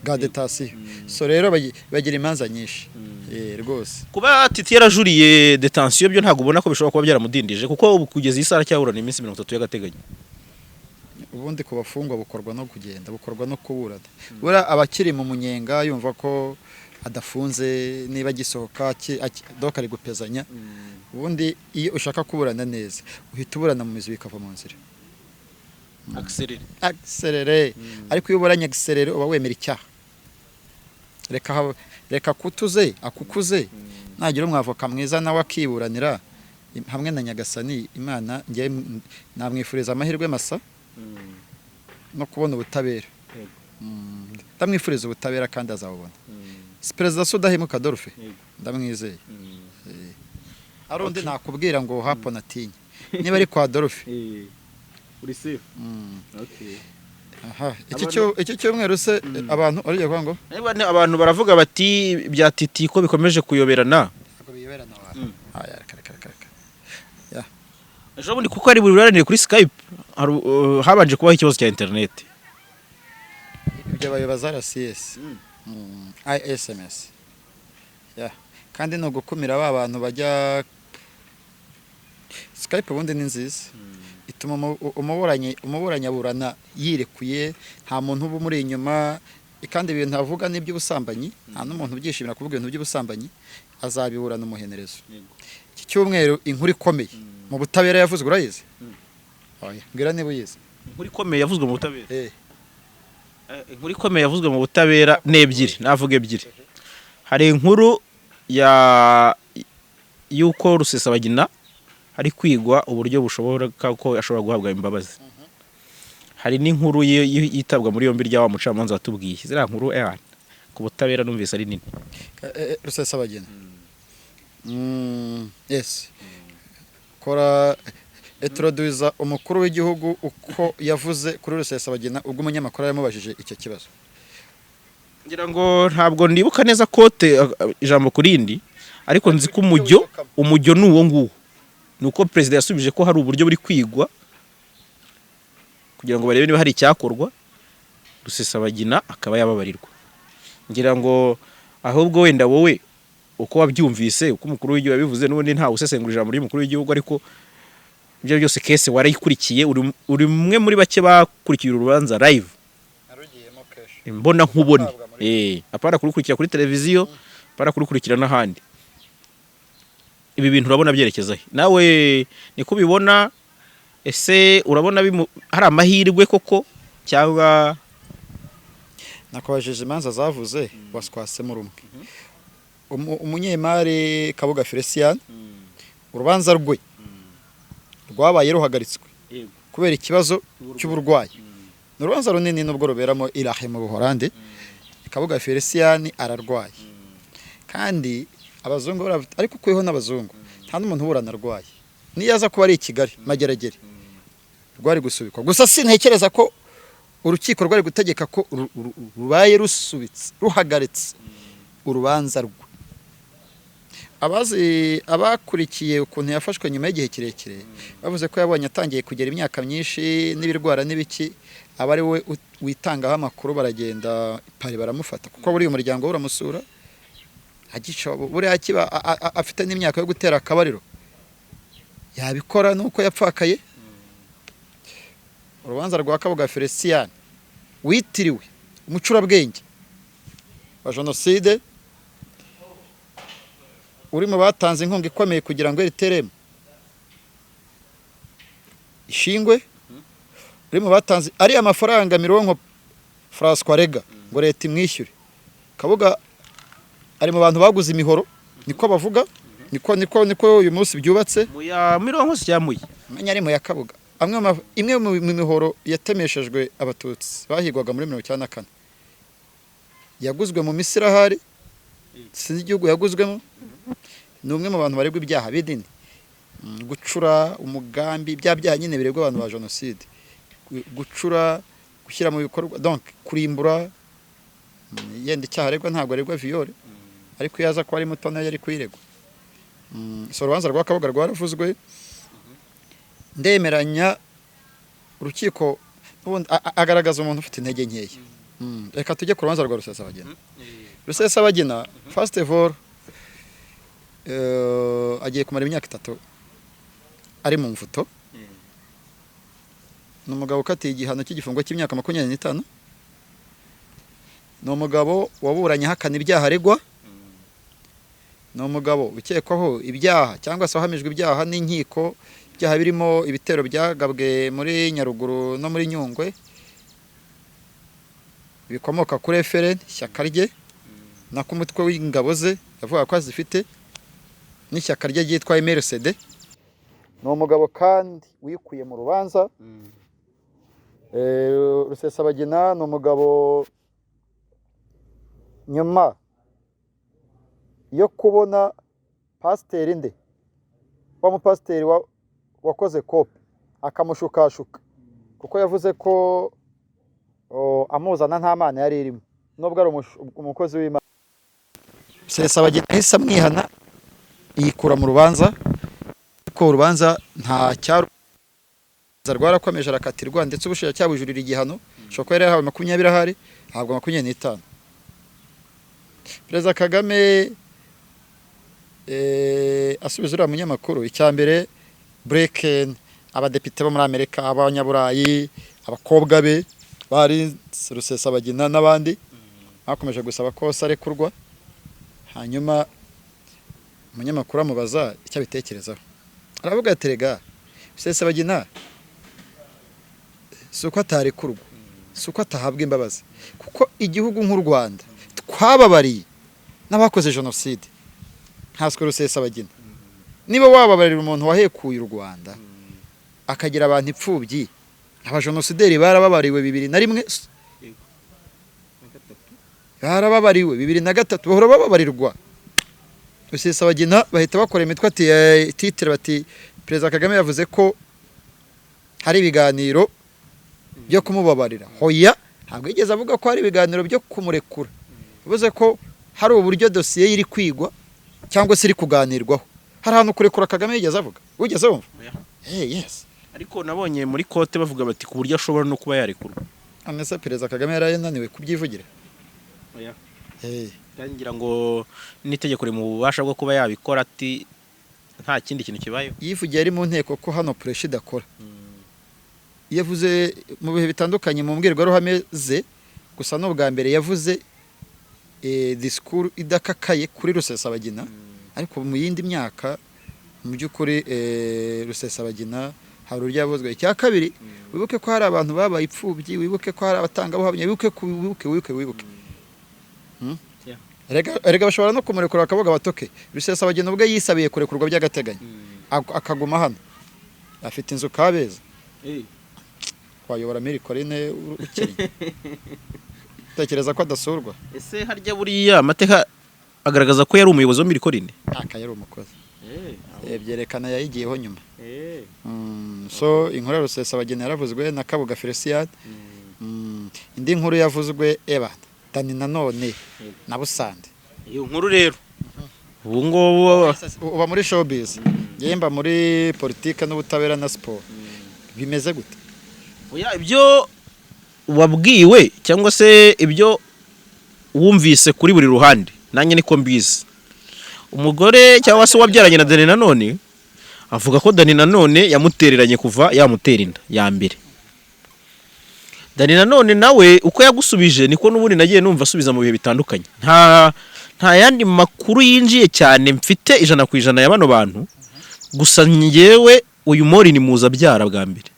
bwa détention. So rero bagira imanza nyinshi. Rwose. Kuba Titi yarajuriye détention byo, ntabwo ubona ko bishobora kuba byaramudindije? Kuko ubu kugeza iyi saha aracyaburana iminsi 30 y'agateganyo. Ubundi ku bafungwa bukorwa no kugenda, bukorwa no kuburana. Buriya abakiri mu munyenga yumva ko adafunze, niba agisohoka doka ari gupezanya. Ubundi iyo ushaka kuburana neza uhita uburana mu mizi, bikava mu nzira. Accéléré. Accéléré. Ariko iyo uburanye accéléré uba wemera icyaha. Reka kutuze akukuze, nagira umwavoka mwiza nawe akiburanira hamwe na Nyagasani Imana. Njye namwifuriza amahirwe masa no kubona ubutabera. Ndamwifuriza ubutabera kandi azabubona. Si perezida se udahemuka, Adolphe? Ndamwizeye. Ari undi nakubwira ngo hapo natinye niba ari kwa Adolphe. Uri safe. Aha, iki cyumweru se abantu ariye kuvuga ngo Niba abantu baravuga bati bya Titi ko bikomeje kuyoberana. Ntabwo biyoberana abantu. Aya, reka, reka, reka, reka. Ejo bundi kuko ari buranire kuri Skype, habanje kubaho ikibazo cya internet. Ibyo bayobaza RCS, ISMS. Ya, kandi ni ugukumira ba bantu bajya Skype. Ubundi ni nziza, ituma umuburanyi aburana yirekuye, nta muntu uba umuri inyuma. Kandi ibintu avuga ni iby'ubusambanyi, nta n'umuntu ubyishimira kuvuga ibintu by'ubusambanyi, azabiburana umuhenerezo. Iki cyumweru inkuru ikomeye mu butabera yavuzwe urayizi? Oya, mbwira niba uyizi. Inkuru ikomeye yavuzwe mu butabera? Eh. Inkuru ikomeye yavuzwe mu butabera ni ebyiri, navuga ebyiri. Hari inkuru ya y'uko Rusesabagina hari kwigwa uburyo bushobora ko ashobora guhabwa imbabazi. Hari n'inkuru yitabwa muri yombi rya wa mucamanza watubwiye. Ziriya nkuru ku butabera numvise ari nini. Rusesabagina. Yes, kora introduza umukuru w'igihugu uko yavuze kuri Rusesabagina ubwo umunyamakuru yamubajije icyo kibazo. Ngira ngo ntabwo ndibuka neza quote ijambo ku rindi, ariko nzi ko umujyo ni uwo nguwo, ni uko perezida yasubije ko hari uburyo buri kwigwa kugira ngo barebe niba hari icyakorwa Rusesabagina akaba yababarirwa. Ngira ngo ahubwo wenda wowe uko wabyumvise, uko umukuru w'igihugu yabivuze, n'ubundi ntawe usesengura ijambo ry'umukuru w'igihugu, ariko ibyo byose case warayikurikiye, uri umwe muri bake bakurikiye uru rubanza live. Narugiyemo kenshi. Imbona nkubone. Gutabwa muri Apana kurukurikira kuri televiziyo, apana kurukurikira n'ahandi. Ibi bintu urabona byerekeza he? Nawe niko ubibona? Ese urabona hari amahirwe koko cyangwa? Nakubajije imanza zavuze, waswasemo rumwe. Umunyemari Kabuga Felicien, urubanza rwe rwabaye ruhagaritswe kubera ikibazo cy'uburwayi. Ni urubanza runini nubwo ruberamo irahe mu Buholandi. Kabuga Felicien ararwaye, kandi abazungu ariko ukuyeho n'abazungu nta n'umuntu uburana arwaye. Niyo aza kuba ari i Kigali Mageragere rwari gusubikwa. Gusa sintekereza ko Urukiko rwari gutegeka ko rubaye rusubitse, ruhagaritse urubanza rwe. Abazi, abakurikiye ukuntu yafashwe nyuma y'igihe kirekire, bavuze ko yabonye atangiye kugera imyaka myinshi n'ibirwara n'ibiki, aba ari we witangaho amakuru, baragenda pari baramufata, kuko buriya umuryango we uramusura agica, buriya akiba afite n'imyaka yo gutera akabariro yabikora, nuko yapfakaye. Urubanza rwa Kabuga Felicien witiriwe umucurabwenge wa jenoside, uri mu batanze inkunga ikomeye kugira ngo RTLM ishingwe, uri mu batanze ariya mafaranga Mironko François Rega ngo leta imwishyure. Kabuga ari mu bantu baguze imihoro, niko bavuga, niko uyu munsi byubatse. Muya Mironko si cyamuye? Menya ari mu ya Kabuga. Amwe imwe mu mihoro yatemeshejwe Abatutsi bahigwaga muri 94 yaguzwe mu Misiri, ahari sinzi igihugu yaguzwemo. Ni umwe mu bantu baregwa ibyaha binini, gucura umugambi, bya byaha nyine biregwa abantu ba jenoside, gucura, gushyira mu bikorwa, donc kurimbura. Yenda icyaha aregwa ntabwo aregwa viol, ariko iyo aza kuba ari muto nayo yari kuyiregwa. So urubanza rwa Kabuga rwaravuzwe, ndemeranya urukiko n'ubundi agaragaza umuntu ufite intege nkeya. Reka tujye ku rubanza rwa Rusesabagina. Rusesabagina, first of all, agiye kumara imyaka 3 ari mu mvuto. Ni umugabo ukatiye igihano cy'igifungo cy'imyaka 25. Ni umugabo waburanye ahakana ibyaha aregwa. Ni umugabo ukekwaho ibyaha cyangwa se wahamijwe ibyaha n'inkiko, ibyaha birimo ibitero byagabwe muri Nyaruguru no muri Nyungwe bikomoka kuri FLN, ishyaka rye, na ku mutwe w'ingabo ze yavuga ko azifite, n'ishyaka rye ryitwa MRCD. Ni umugabo kandi wikuye mu rubanza. Rusesabagina ni umugabo, nyuma yo kubona pasiteri nde wa mupasiteri wakoze kope akamushukashuka, kuko yavuze ko amuzana nta mana yari irimo nubwo ari umukozi w'Imana, Rusesabagina yahise amwihana, yikura mu rubanza. Ariko urubanza nta cyaru rwarakomeje, arakatirwa, ndetse ubushinjacyaha bujurira igihano. Ashobora kuba yari yahawe 20, ahari ahabwa 25. Perezida Kagame asubiza uriya munyamakuru, icya mbere, Blinken, abadepite bo muri Amerika, abanyaburayi, abakobwa be bari Rusesabagina n'abandi bakomeje gusaba ko arekurwa. Hanyuma umunyamakuru amubaza icyo abitekerezaho, aravuga ati: "Rega Rusesabagina si uko atarekurwa, si uko atahabwa imbabazi, kuko igihugu nk'u Rwanda twababariye n'abakoze jenoside, nkanswe Rusesabagina." Niba wababarira umuntu wahekuye u Rwanda akagira abantu imfubyi, abajenosideri barababariwe 2001, barababariwe 2003, bahora bababarirwa. Rusesabagina bahita bakora imitwe ati titre bati: "Perezida Kagame yavuze ko hari ibiganiro byo kumubabarira." Hoya, ntabwo yigeze avuga ko hari ibiganiro byo kumurekura. Yavuze ko hari uburyo dosiye ye iri kwigwa cyangwa se iri kuganirwaho. Hari ahantu kurekura Kagame yigeze avuga, wigeze wumva? Oya. Yes. Ariko nabonye muri quote bavuga bati ku buryo ashobora no kuba yarekurwa. None se Perezida Kagame yari yananiwe kubyivugira? Oya. Eh. Kandi ngira ngo n'itegeko riri mu bubasha bwo kuba yabikora, ati nta kindi kintu kibayeho. Yivugiye ari mu nteko ko hano pressure idakora. Yavuze mu bihe bitandukanye mu mbwirwaruhame ze, gusa n'ubwa mbere yavuze disikuru idakakaye kuri Rusesabagina. Ariko mu yindi myaka, mu by'ukuri, Rusesabagina hari uburyo yavuzwe. Icya kabiri, wibuke ko hari abantu babaye imfubyi, wibuke ko hari abatangabuhamya, wibuke ko, wibuke, wibuke, wibuke. Yeah. Erega bashobora no kumurekura bakavuga batoke Rusesabagina ubwe yisabiye kurekurwa by'agateganyo, akaguma hano afite inzu Kabeza. Wayobora Mille Collines ukennye, utekereza ko adasurwa? Ese harya buriya amateka agaragaza ko yari umuyobozi wa Mille Collines? Aka yari umukozi. Byerekana yayigiyeho nyuma. So inkuru ya Rusesabagina yaravuzwe na Kabuga Felicien. Indi nkuru yavuzwe, eba Dani Nanone na Busande. Iyo nkuru rero ubu ngubu Uba muri showbiz, njyewe mba muri politike n'ubutabera na siporo. Bimeze gute? Oya, ibyo wabwiwe cyangwa se ibyo wumvise kuri buri ruhande, nanjye niko mbizi. Umugore cyangwa se uwabyaranye na Dani Nanone avuga ko Dani Nanone yamutereranye kuva yamutera inda ya mbere. Dani Nanone nawe uko yagusubije niko n'ubundi nagiye numva asubiza mu bihe bitandukanye. Nta yandi makuru yinjiye cyane mfite 100% ya bano bantu. Gusa njyewe uyu Morini muza abyara bwa mbere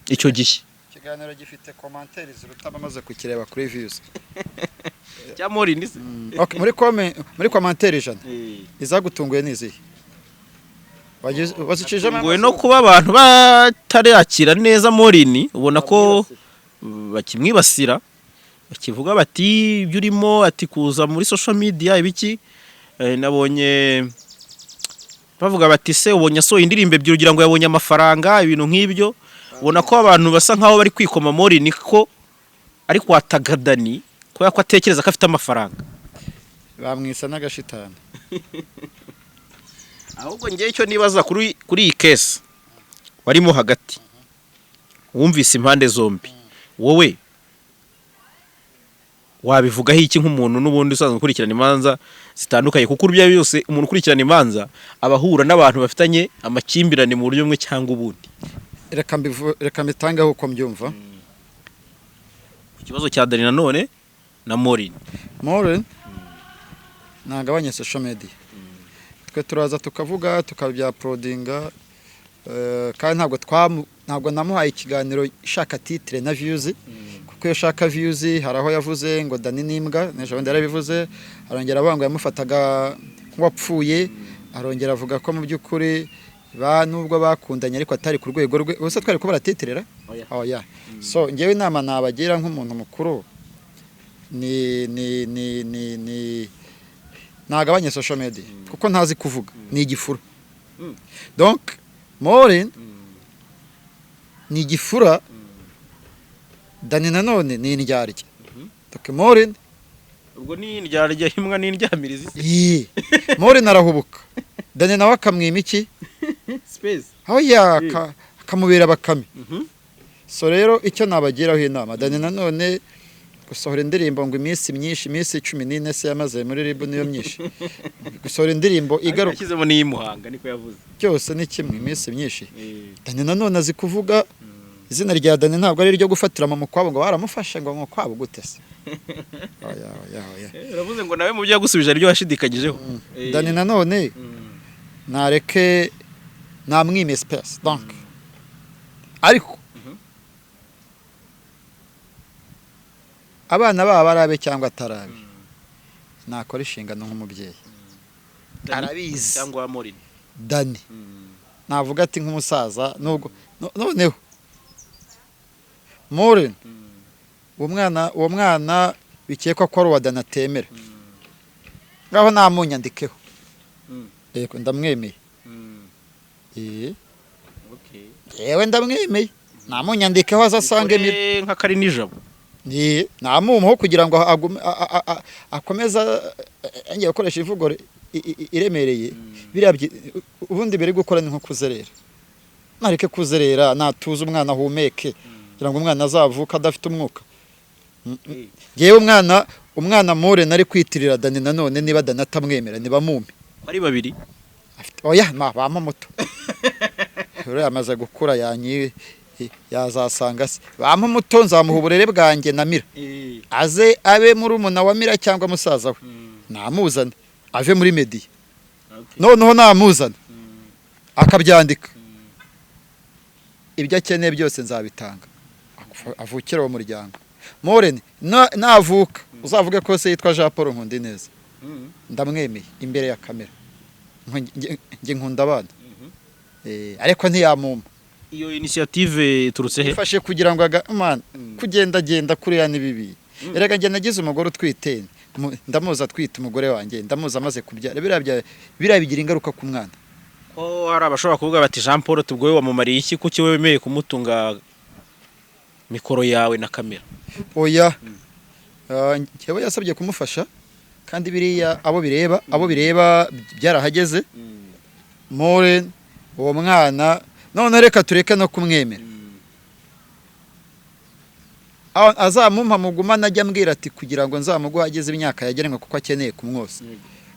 icyo gihe. Ikiganiro gifite commentaires ziruta abamaze kukireba kuri views. Cya Morini se? Okay, muri commentaire 100 izagutunguye ni izihe? Wazicishemo Ngo no kuba abantu batarakira neza Morini, ubona ko bakimwibasira, bakivuga bati ibyo urimo, ati kuza muri social media ibiki. Nabonye bavuga bati se ubonye asohoye indirimbo ebyiri ugira ngo yabonye amafaranga, ibintu nk'ibyo. Ubona ko abantu basa nkaho bari kwikoma Morini ko ari kwataga Dani kubera ko atekereza ko afite amafaranga. Bamwisa n'agashitani. Ahubwo ngewe icyo nibaza kuri iyi case warimo hagati, wumvise impande zombi, wowe wabivugaho iki nk'umuntu n'ubundi usanzwe ukurikirana imanza zitandukanye? Kuko ibyo ari byo byose, umuntu ukurikirana imanza aba ahura n'abantu bafitanye amakimbirane mu buryo bumwe cyangwa ubundi. Reka mbitangeho uko mbyumva. Ku kibazo cya Dani Nanone na Morin. Morin ntagabanye social media. Twe turaza tukavuga, tukabya-uploadinga, kandi ntabwo namuhaye ikiganiro ishaka titre na views, kuko iyo ushaka views hari aho yavuze ngo Dani n'imbwa, n'ejo bundi yarabivuze, arongera avuga ngo yamufataga nk'uwapfuye, arongera avuga ko mu by'ukuri ba nubwo bakundanye ariko atari ku rwego rwe. Ubuse twari kubara titre ra? Oya. Oya. So ngewe inama nabagira nk'umuntu mukuru ni nagabanye social media, kuko ntazi kuvuga, ni igifura. Donc Morin ni igifura, Dani Nanone ni indyarya. Donc Morin Ubwo ni indyarya imbwa n'indyamirizi. Ii, Morin arahubuka, Dani nawe akamwima iki? Space. Aho yaka akamubera bakame. So rero icyo nabagiraho inama, Dani Nanone gusohora indirimbo ngo iminsi myinshi, iminsi 14 se yamaze muri RIB niyo myinshi? Gusohora indirimbo igaruka Yashyizemo n'iy'imuhanga, niko yavuze. Byose ni kimwe, iminsi myinshi. Dani Nanone azi kuvuga. Izina rya Dani ntabwo ari iryo gufatira mu mukwabo ngo baramufashe ngo mukwabo gute se? Oya, oya, oya. Uravuze ngo nawe mu byo yagusubije aribyo washidikanyijeho. Dani Nanone nareke, namwime space. Donc ariko abana baba arabe cyangwa atarabe, nakora inshingano nk'umubyeyi. Arabizi. Cyangwa Morin? Dani navuga ati nk'umusaza nubwo noneho Morin, uwo mwana bikekwa ko ari uwa Dani atemera, ngaho namunyandikeho. Yego, ndamwemeye. Yewe, ndamwemeye, namunyandikeho azasange mira. Ikore nk'akari nijabo. Ni namumuho kugira ngo agume akomeze ngiye gukoresha imvugo iremereye. Biriya ubundi biri gukora ni nko kuzerera. Nareke kuzerera, natuze umwana ahumeke, kugira ngo umwana azavuke adafite umwuka. Ngewe umwana More nari kwitirira Dani Nanone, niba Dani atamwemera nibamume. Ari babiri. Afite oya ma bampa muto, uriya amaze gukura yanyi yazasanga se. Bampa muto, nzamuha uburere bwanjye na Mira, aze abe murumuna wa Mira cyangwa musaza we. Namuzane ave muri media. Noneho namuzana akabyandika, ibyo akeneye byose nzabitanga, avukire uwo muryango. Moreni navuka uzavuge ko se yitwa Jean Paul Nkundineza. Ndamwemeye imbere ya kamera. Njye nkunda abana. Ariko ntiyamumpa. Iyo initiative iturutse he? Ifashe kugira ngo man, kugendagenda kuriya ni bibi. Erega njye nagize umugore utwite, ndamuzi atwite umugore wanjye, ndamuzi amaze kubyara. Biriya bigira ingaruka ku mwana. Ko hari abashobora kuvuga bati Jean Paul tubwo wamumariye iki, kuki wemeye kumutunga Mikoro yawe na kamera. Oya. Njyewe yasabye kumufasha, kandi biriya abo bireba byarahageze. More uwo mwana none reka tureke no kumwemera. Azamumpa mugumane, ajya ambwira ati kugira ngo nzamuguhe ageze imyaka yagenwe, kuko akeneye kumwosa,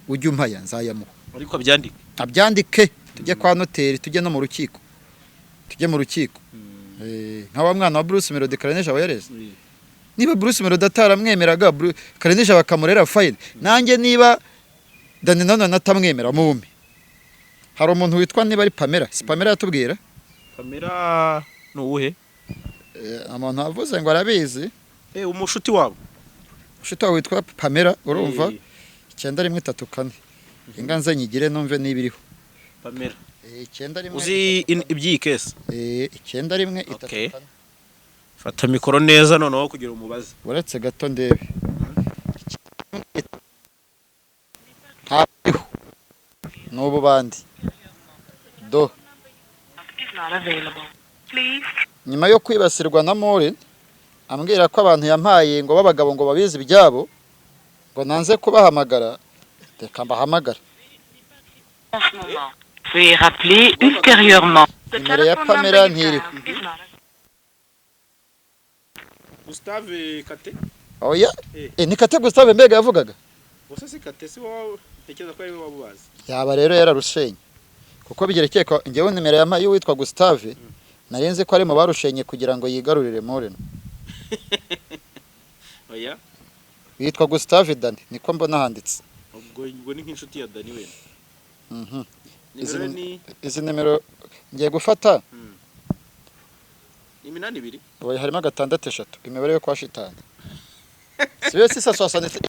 ujye umpaya nzayamuha. Ariko abyandike. Abyandike, tujye kwa noteri, tujye no mu rukiko, tujye mu rukiko. Nka wa mwana wa Bruce Melody, Kareneja aba yareze. Niba Bruce Melody ataramwemeraga, Kareneja bakamurera, fine. Nanjye niba Dani Nanone atamwemera, mumpe. Hari umuntu witwa niba ari Pamela, si Pamela yatubwira? Pamela ni uwuhe? Umuntu wavuze ngo arabizi. Umushuti wabo. Ushuti wawe witwa Pamela, urumva? 9134. Inga nze nyigire numve niba iriho. Pamela. 91 Uzi iby'iyi case? 9134. 4. Fata mikoro neza noneho kugira umubaze. Uretse gato ndebe. Ntabwo n'ubu bandi do. Is not available. Please Nyuma yo kwibasirwa na Morin, ambwira ko abantu yampaye ngo b'abagabo ngo babizi ibyabo, ngo nanze kubahamagara, reka mbahamagare. En ce moment. Veuillez rappeler ultérieurement. The Nimero ya telephone Pamela number you ntiriho. dialed is not Gustave Kate. Oya. Eh. Ni Kate Gustave mbega yavugaga. Gusa si Kate, si wowe utekereza ko ari we wabubazi? Yaba rero yararushenye, kuko bigerekeye ko njyewe nimero yampaye y'uwitwa Gustave, nari nzi ko ari mu barushenye kugira ngo yigarurire Morin. Oya. Witwa Gustave Dani, niko mbona handitse. Ubwo ni nk'inshuti ya Dani wenda. Izi Nimero ye ni Izi nimero ngiye gufata. 82. Oya, harimo gatandatu eshatu, imibare yo kwa shitani. Siyo sisa soixante.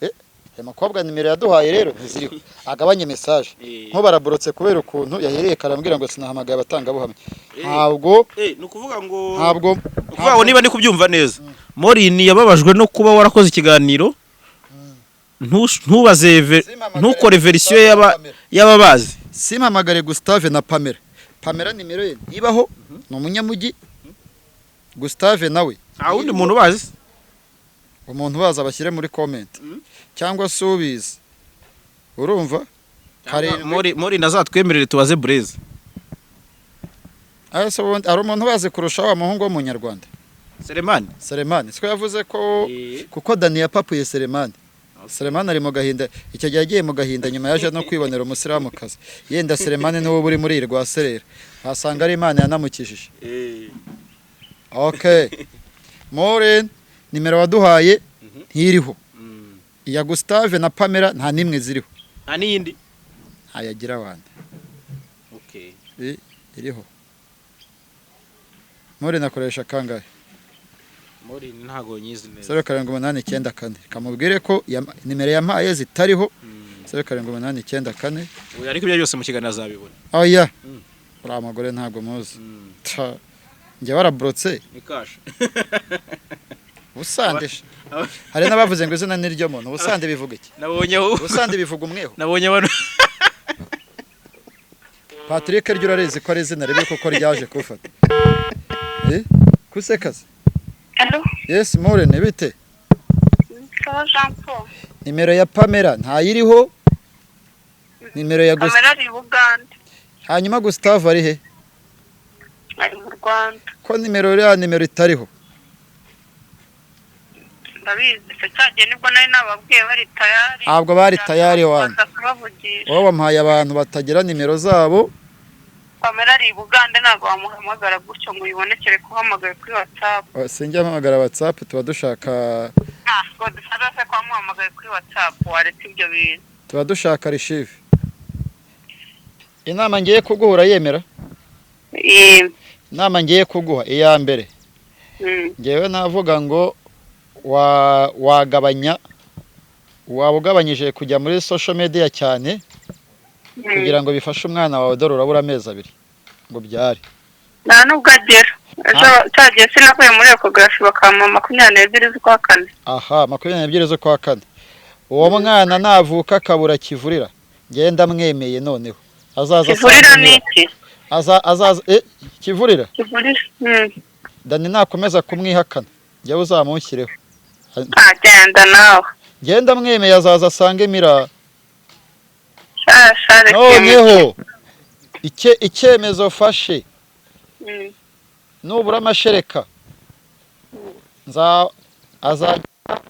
Aya mukobwa nimero yaduhaye rero ntiziriho, agabanye message. Nko baraborotse kubera ukuntu yahereye karambwira ngo sinahamagaye abatangabuhamya. Ntabwo Ni ukuvuga ngo ntabwo ni ukuvuga ngo niba ndi kubyumva neza, Morin yababajwe no kuba warakoze ikiganiro ntubaze ntukore version y'ababazi. Simpamagare Gustave na Pamela. Pamela nimero ye ntibaho, ni umunyamujyi. Gustave nawe. Nta wundi muntu ubazi? Umuntu baza bashyire muri comment cyangwa se ubizi, urumva, karindwi. Morin azatwemerere tubaze Blaise. Ah, se ubundi hari umuntu ubazi kurusha wa muhungu w'umunyarwanda? Selemani. Selemani siko yavuze ko kuko Dani yapapuye Selemani. Selemani ari mu gahinda, icyo gihe yagiye mu gahinda, nyuma yaje no kwibonera umusilamukazi. Yenda Selemani niwe uba uri muri iri rwa serera, wasanga ari Imana yanamukijije. Okay, Morin nimero waduhaye ntiriho. Iya Gustave na Pamela nta nimwe ziriho. Nta n'iyindi? Ntayagira wande. Okay. Iriho. Morin akoresha kangahe? Morin ntago nyizi neza. 07894. Kamubwire ko nimero yampaye zitariho. 07894. Oya, ariko ibyo byose mu kiganiro azabibona. Oya. Uriya mugore ntabwo muzi. Ta, njye waraborotse. Ni kasha. Ubusande hari n'abavuze ngo izina ni ryo muntu. Ubusande bivuga iki? Nabonye aho. Ubusande bivuga umweho. Nabonye abantu. Patrick ryo urarizi ko ari izina ribi kuko ryaje kufata. Kusekaze. Allô? Yes, Morin, bite? Ça va, Jean Paul? Nimero ya Pamela ntayiriho. Nimero ya Gustave. Pamela ari i Bugande. Hanyuma Gustave ari he? Ari mu Rwanda. Ko nimero ya nimero itariho? Ndabizi, icyo cyagiye nibwo nari nababwiye bari tayari. Ntabwo bari tayari wana. Baza kubavugisha. Wowe wampaye abantu batagira nimero zabo. Pamela ari i Bugande, ntabwo wamuhamagara gutyo ngo uyibonekere kuhamagaye kuri WhatsApp. Oh, sinjya mpamagara WhatsApp, tuba dushaka Ntabwo dushaka se ko wamuhamagaye kuri WhatsApp, waretse ibyo bintu. Tuba dushaka archive. Inama ngiye kuguha urayemera? Inama ngiye kuguha iya mbere, ngewe navuga ngo wagabanya, waba ugabanyije kujya muri social media cyane kugira ngo bifashe umwana wawe. Dore urabura amezi 2 ngo byare. Nta nubwo agera. Ejo cyagiye sinavuye muri échographie bakampa 22 z'ukwa kane. Aha, 22 z'ukwa kane. Uwo mwana navuka akabura kivurira, ngenda mwemeye noneho azaza Kivurira asanga ni iki? Azaza kivurira. Kivurira. Dani nakomeza kumwihakana, njyewe uzamunshyireho. Agenda nawe. Ngenda mwemeye, azaza asange Mira. Sha, reka. Noneho icyemezo fashe, nubura amashereka, nza azajya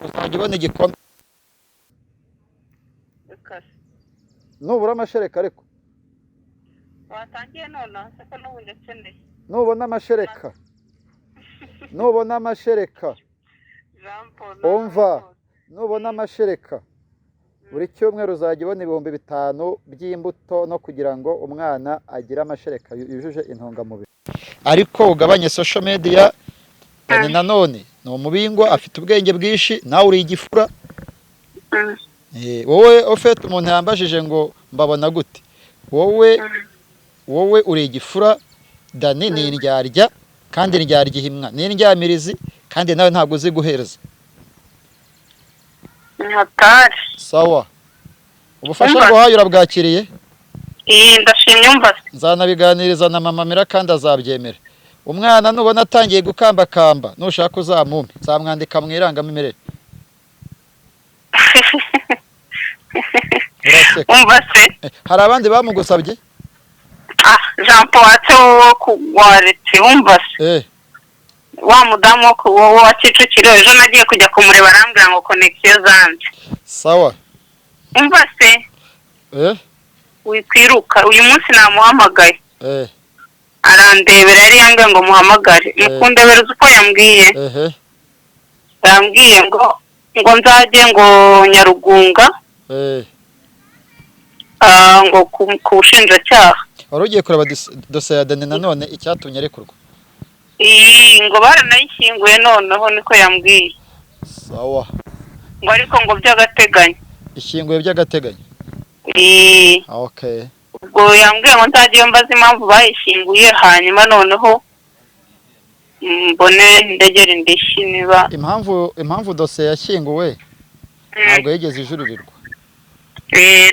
uzajya ubona igikombe. Nubura amashereka ariko. Watangiye nonaha se ko n'ubu ndakeneye? Nubona amashereka, nubona amashereka. Jean Paul. Umva. Nubona amashereka, buri cyumweru uzajya ubona 5000 by'imbuto no kugira ngo umwana agire amashereka yujuje intungamubiri. Ariko ugabanye social media. Dani nanone ni umubingwa, afite ubwenge bwinshi, nawe uri igifura. Wowe ufite umuntu yambajije ngo mbabona gute wowe. Wowe uri igifura, Dani ni indyarya, kandi indyarya ihimwa ni indyamirizi, kandi nawe ntabwo uzi guhereza. Ni hatari. Sawa, ubufasha Umva. nguhaye urabwakiriye? Iyi ndashimye, umva se. Nzanabiganiriza na mama Mira kandi azabyemera. Umwana nubona atangiye gukambakamba, nushaka uzamumpe, nzamwandika mu irangamimerere. Uraseka. Umva se. Hari abandi bamugusabye? Ah, Jean Paul, watse wowe waretse, wumva se. Wa mudamu wo wa Kicukiro, ejo nagiye kujya kumureba arambwira ngo connexion zanze. Sawa. Umva se. Wikwiruka, uyu munsi namuhamagaye. Arandebera, yari yambwiye ngo muhamagare. Mukundebera, uzi uko yambwiye? Ehe. Yambwiye ngo nzajye ngo Nyarugunga. Ngo ku bushinjacyaha. Wari ugiye kureba dosiye ya Dani nanone, icyatumye arekurwa? Iyi ngo baranayishyinguye noneho, niko yambwiye. Sawa. Ngo ariko ngo by'agateganyo. Ishyinguye by'agateganyo? Iyi. Okay. Ubwo yambwiye ngo nzajye mbaza impamvu bayishyinguye, hanyuma noneho mbone ndegere indishyi niba. Impamvu dosiye yashyinguwe, ntabwo yigeze ijuririrwa.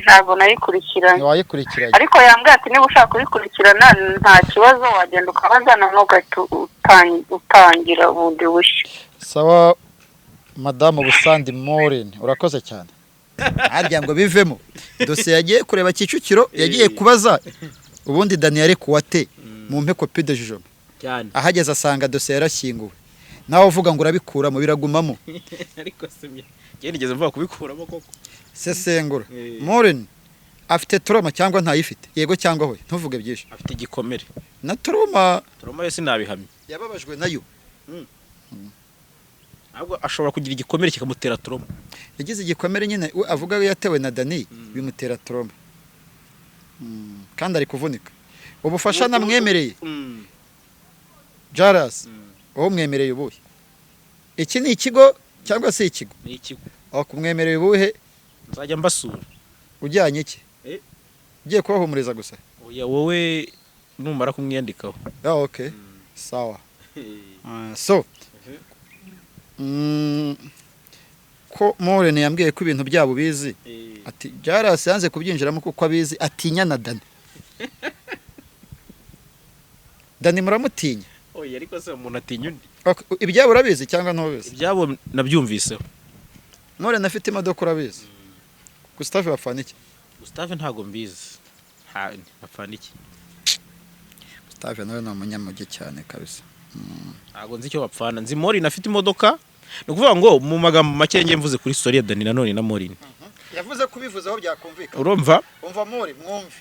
Ntabwo nayikurikiranye. Ntiwayikurikiranye? Ariko yambwiye ati niba ushaka kuyikurikirana nta kibazo, wagenda ukabaza noneho ugahita utangira bundi bushya. Sawa, madamu Busandi Morin, urakoze cyane. Harya ngo bivemo, dosiye yagiye kureba Kicukiro, yagiye kubaza ubundi Dani yarekuwe ate, mumpe copie de jugement. Cyane. Ahageze asanga dosiye yarashyinguwe. Nawe uvuga ngo urabikuramo, biragumamo. Ariko se njye nigeze mvuga kubikuramo koko? Sesengura. Morin afite trauma cyangwa ntayifite? Yego cyangwa hoya, ntuvuge byinshi. Afite igikomere. Na trauma? Trauma yo sinabihamya. Yababajwe nayo. Ahubwo ashobora kugira igikomere kikamutera trauma. Yagize igikomere nyine, we avuga ko yatewe na Dani bimutera trauma. Kandi ari kuvunika. Ubufasha namwemereye, Jaras, wowe umwemereye ubuhe? Iki ni ikigo cyangwa se ikigo? Ni ikigo. Aho kumwemereye ubuhe? Nzajya mbasura. Ujyanye iki? Ugiye kubahumuriza gusa? Oya, wowe numara kumwiyandikaho. Ah, okay, sawa. Ah, so ko Moren yambwiye ko ibintu byabo bizi, ati Jaras yanze kubyinjiramo kuko abizi, atinya na Dani. Dani muramutinya? Oya, ariko se umuntu atinya undi? Okay, ibyabo urabizi cyangwa ntubizi? Ibyabo nabyumviseho. Moren afite imodoka, urabizi? Gustave bapfana iki? Gustave ntago mbizi. Bapfana iki? Gustave nawe ni umunyamujyi cyane kabisa. Ntago nzi icyo bapfana. Nzi Morin afite imodoka. Ni ukuvuga ngo mu magambo make ngiye mvuze kuri story ya Dani nanone na Morin. Yavuze kubivuzeho byakumvikana. Urumva? Umva Mori, mwumve.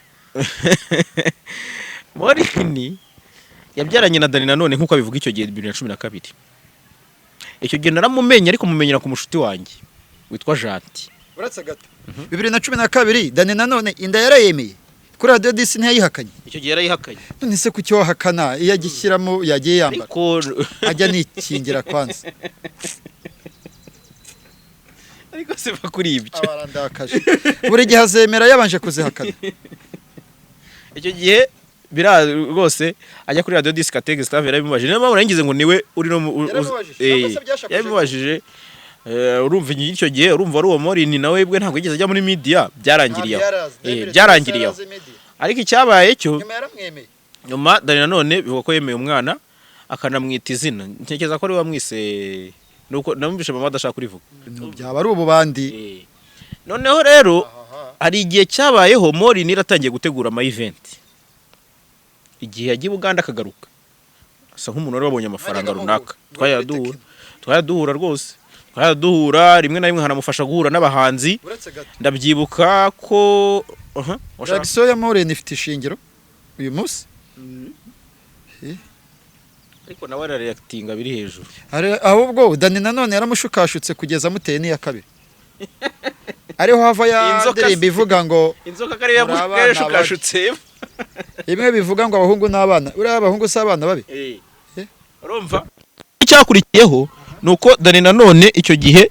Morin yabyaranye na Dani nanone nk'uko abivuga icyo gihe 2012. Icyo gihe naramumenye, ariko mumenyera ku mushuti wanjye witwa Janti. Uretse gato, 2012 Dani nanone inda yarayemeye kuri Radiyo Disi, ntiyayihakanye? Icyo gihe yarayihakanye. None se kuki wahakana iyo agishyiramo yagiye yambara? Ariko Ajya nikingira kwanza. Ariko se va kuri ibyo. Abarandakaje, buri gihe azemera yabanje kuzihakana. Icyo gihe bira rwose ajya kuri Radiyo Disi, Kate Gustave yarabimubajije. Niyo mpamvu naringize ngo niwe uri no Yaramubajije, cyangwa se byashakuje? Yarabimubajije. Urumva icyo gihe, urumva ari uwo Morin nawe bwe ntabwo yigeze ajya muri media, byarangiriye aho. Byarangiriye aho. Ariko icyabaye cyo Nyuma yaramwemeye. Nyuma Dani nanone bivuga ko yemeye umwana. Akanamwita izina, ntekereza ko ari we wamwise, nuko namwumvishe mama adashaka kurivuga. Byaba ari ububandi. Noneho rero hari igihe cyabayeho Morin yaratangiye gutegura ama event, igihe yagiye i Buganda akagaruka asa nk'umuntu wari wabonye amafaranga Najyaga runaka. muhura. Twajya duhura, twajya duhura rwose, twajya duhura rimwe na rimwe nkanamufasha guhura n'abahanzi. Uretse gato. Ndabyibuka ko aha, Reaction ya Morin ifite ishingiro uyu munsi. Ariko nawe arareactinga biri hejuru. Ahubwo Dani nanone yaramushukashutse kugeza amuteye n'iya kabiri, ariho hava ya Inzoka ndirimbo ivuga ngo inzoka kariya Muri abana. yashukashutse. Imwe bivuga ngo abahungu n'abana, uriya abahungu si abana babi. Urumva icyakurikiyeho ni uko Dani nanone icyo gihe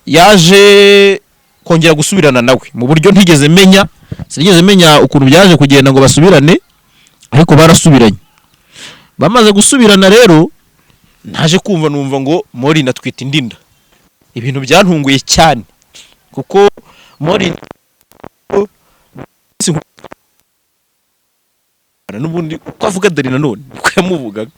yaje kongera gusubirana nawe mu buryo ntigeze menya, sinigeze menya ukuntu byaje kugenda ngo basubirane, ariko barasubiranye. Bamaze gusubirana rero, naje kumva numva ngo Morin atwite indi nda, ibintu byantunguye cyane kuko Morin n'ubundi uko avuga Dani nanone uko yamuvugaga,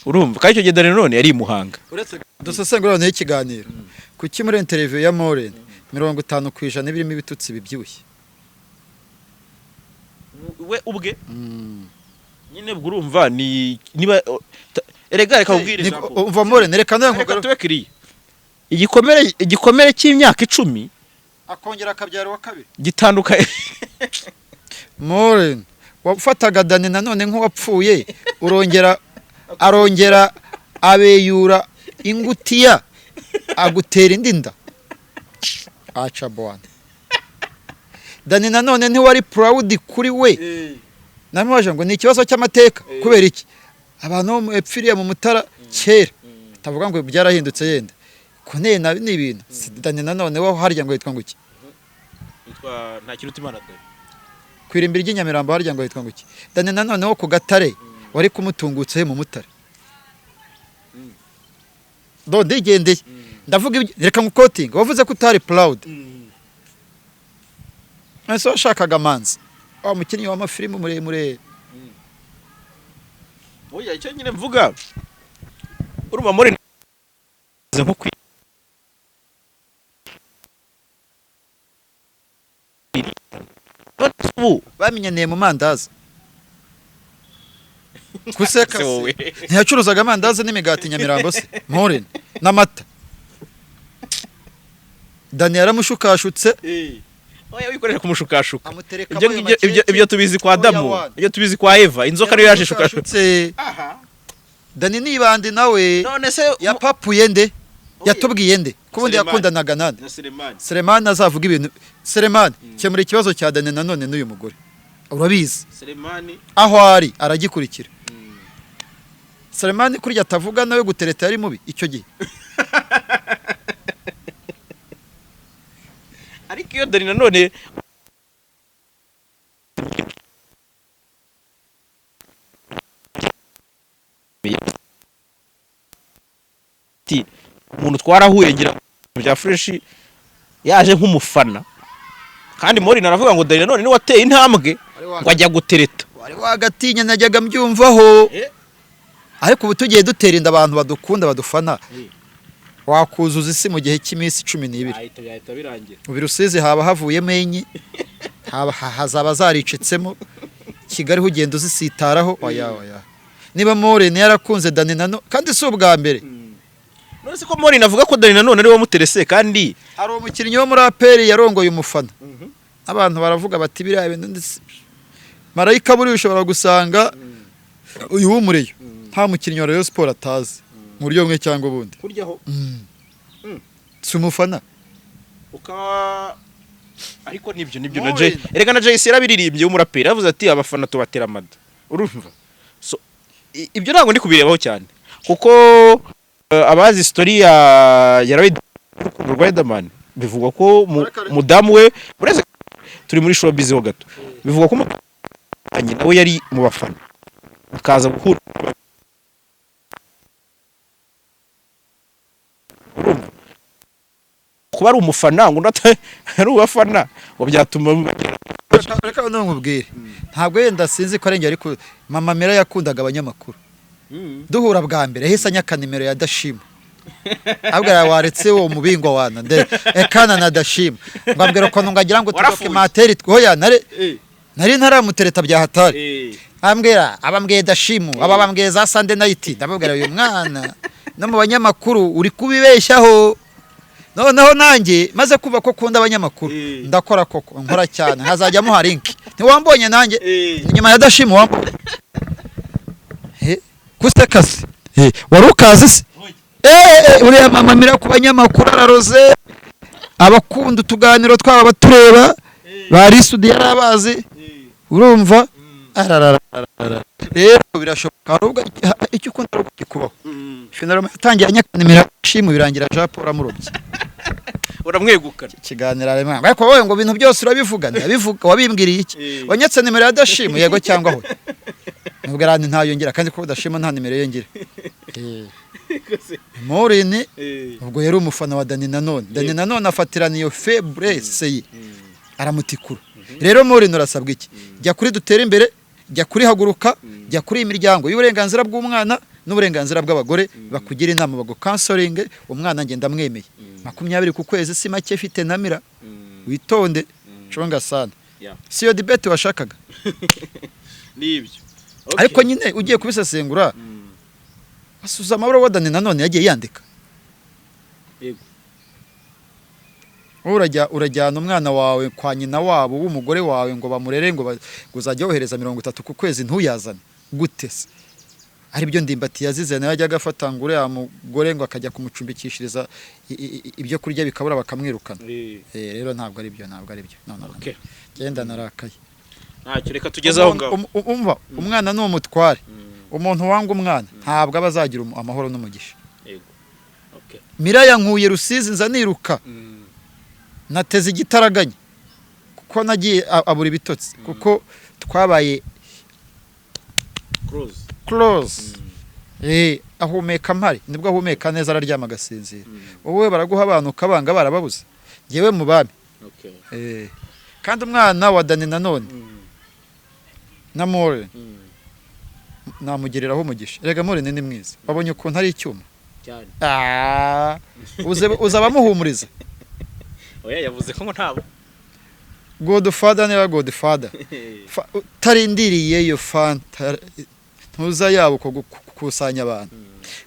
urumva kandi icyo gihe Dani nanone yari i Muhanga. Uretse dusesengura noneho ikiganiro, kuki muri interview ya Morin 50% birimo ibitutsi bibyibushye? We ubwe nyine ubwo urumva ni niba erega reka nkubwire ijambo. Umva Morin, reka nawe Reka nkubwire. tube kiriya, igikomere cy'imyaka 10 Akongera akabyara uwa kabiri. Gitandukanye. Morin wafataga Dani nanone nk'uwapfuye, urongera arongera abeyura ingutiya agutera indi nda, aca bwana. Dani nanone ntiwari proud kuri we. Namubaje ngo ni ikibazo cy'amateka, kubera iki abantu bo mu epfiriya mu Mutara kera tavuga ngo byarahindutse, yenda koneye na ni ibintu si Dani nanone wo harya ngo yitwa ngo iki? Yitwa Ntakirutimana Dani. Ku irimbi ry'i Nyamirambo harya ngo yitwa ngo iki? Dani nanone wo ku Gatare wari kumutungutse mu Mutara do ndigendeye ndavuga reka nguquotinga, wavuze ko utari proud ese washakaga Manzi wa mukinnyi w'amafilimu muremure. Oya, icyo nyine mvuga, urumva muri nko kwi ubu Bamenyaniye mu mandazi kuseka Se wowe. Ntiyacuruzaga amandazi n'imigati i Nyamirambo se Morin n'amata? Dani yaramushukashutse. Oya, wikoresha kumushukashuka. Amutereka Ibyo ngibyo ibyo tubizi kwa Adamu, ibyo tubizi kwa Eva, inzoka niyo yaje ishukashuka. Dani nibandi nawe. None se Yapapuye nde? Yatubwiye nde ko ubundi Selemani. yakundanaga nande? Na Selemani. Selemani azavuga ibintu. Selemani, kemura ikibazo cya Dani nanone n'uyu mugore, urabizi. Selemani. Aho ari aragikurikira. Selemani kurya atavuga nawe gutereta yari mubi icyo gihe. Ariko iyo Dani nanone ati umuntu twarahuye ngira bya fresh yaje nk'umufana, kandi Morin aravuga ngo Dani nanone niwe wateye intambwe ngo ajya gutereta. Wari wagatinya, najyaga mbyumvaho. Ariko ubu tugiye dutera inda abantu badukunda badufana, wakuzuza isi mu gihe cy'iminsi 12. Yahita birangira. Ubu i Rusizi haba havuyemo enye, haba hazaba zaricitsemo Kigali ho ugenda uzisitaraho. Oya oya, niba Morin yarakunze Dani nano kandi si ubwa mbere. None se ko Morin avuga ko Dani nanone ari we wamuterese kandi Hari umukinnyi wo muri APR yarongoye umufana, abantu baravuga bati biriya bintu marayika buriya ushobora gusanga uyu w'umureyo nta mukinnyi wa Rayon Sport atazi mu buryo bumwe cyangwa ubundi. Kuryaho. Si umufana. Ukaba ariko nibyo na Morin. Jay, erega na Jay yarabiririmbye w'umuraperi, yavuze ati abafana tubatera amada, urumva? So ibyo ntabwo ndi kubirebaho cyane kuko abazi story ya urukundo rwa Riderman, bivugwa ko mudamu we, uretse turi muri showbiz ho gato, bivugwa ko nawe yari mu bafana akaza guhura, urumva, kuba ari umufana ngo undi ari uwafana ngo byatuma Reka none nkubwire, ntabwo yenda sinzi ko arengera, ariko Mama Mera yakundaga abanyamakuru. Duhura bwa mbere yahise anyaka nimero ya Dashima, abwira waretse uwo mubingwa wana nde ekana na Dashima, ngo ambwira ukuntu ngo agira ngo Warafuye. Tudocumentary. Oya, nari ntaramutereta bya hatari. Ambwira abambwiye Dashimu, aba bambwiye za Sunday Night. Ndababwira, uyu mwana no mu banyamakuru uri kubibeshyaho. Noneho nanjye maze kuva ko kunda abanyamakuru, ndakora koko, nkora cyane, nkazajya muha link. Ntiwambonye nanjye nyuma ya Dashimu wambonye? Kuseka se? Wari ukazi se? Uriya mama mira ku banyamakuru araroze, abakunda utuganiro twabo, abatureba bari sudi yarabazi, urumva arararara. Rero birashoboka, hari ubwo icyo ukunda ari kikubaho. Finalement yatangiye anyakanimira shimu, birangira Jean Paul amurobye. Uramwegukana. Ikiganiro arimo, ariko wowe ngo ibintu byose urabivuga, ndabivuga, wabimbwiriye iki? Wanyatse nimero ya Dashimu, yego cyangwa ho? Nubwo arandi ntayongera, kandi ko Dashimu nta nimero yongera. Morini ubwo yari umufana wa Dani Nanone. Dani Nanone afatirana iyo faiblesse ye, aramutikura. Rero Morini, urasabwa iki? Jya kuri Dutere Imbere, jya kuri Haguruka, jya kuri iyi miryango y'uburenganzira bw'umwana n'uburenganzira bw'abagore, bakugira inama, bagucounselinge. Umwana ngenda ndamwemeye, 20 ku kwezi si make, mfite namira. Witonde, conga sana. Si iyo debate washakaga? Nibyo. Ariko nyine ugiye kubisesengura, asuza amabara wa Dani Nanone yagiye yandika. Wowe urajyana umwana wawe kwa nyina wabo w'umugore wawe ngo bamurere, ngo uzajya wohereza 30 ku kwezi, ntuyazane gute se? Aribyo Ndimbati yazize, nawe yajyaga afata ngo uriya mugore ngo akajya kumucumbikishiriza ibyo kurya bikabura, bakamwirukana. Rero ntabwo ari byo, ntabwo ari byo, no, no, no. Genda, narakaye. Ntacyo, reka tugeze aho ngaho. Umva, umwana ni umutware. Umuntu wanga umwana ntabwo aba azagira amahoro n'umugisha. Yego. Okay. Mira yankuye Rusizi, nza niruka, nateze igitaraganya kuko nagiye abura ibitotsi, kuko twabaye Close. close. Ahumeka mpari, nibwo ahumeka neza, araryama agasinzira. Wowe baraguha abantu ukabanga, barababuze, ngewe mu bami. Kandi umwana wa Dani Nanone na More namugiriraho umugisha. Erega More ni mwiza, wabonye ukuntu ari icyuma? Cyane. Ah, uza abamuhumuriza. Oya, yavuze ko ngo ntabo. Godfather, niba Godfather utarindiriye iyo fanta ntuza yabo ko gukusanya abantu,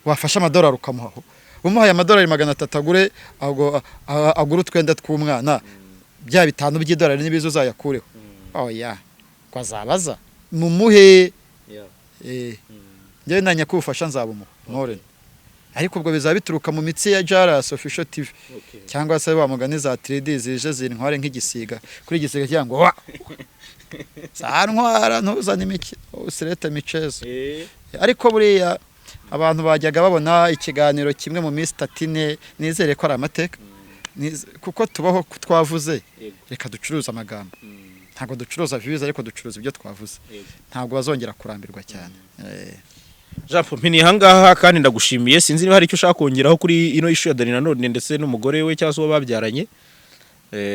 wafashe amadolari ukamuhaho, umuhaye amadolari 300 agure agure utwenda tw'umwana, bya 5 by'idolari n'ibizo uzayakureho. Oya, ko azabaza mumuhe. Njyewe nanya kubufasha nzabumuha More, ariko ubwo bizaba bituruka mu mitsi ya Jaras Official TV cyangwa se wa mugani za 3D zije zintware nk'igisiga kuri igisiga, cyangwa ngo wa zantwara, ntuzane imikino, usilete michezo. Ariko buriya abantu bajyaga babona ikiganiro kimwe mu minsi 3, 4, nizere ko ari amateka. Kuko tubaho twavuze. Reka ducuruze amagambo. Ntabwo ducuruza views, ariko ducuruza ibyo twavuze. Ntabwo bazongera kurambirwa cyane. Jean Paul, mpiniye ahangaha kandi ndagushimiye. Sinzi niba hari icyo ushaka kongeraho kuri ino issue ya Dani Nanone ndetse n'umugore we cyangwa se uwo babyaranye.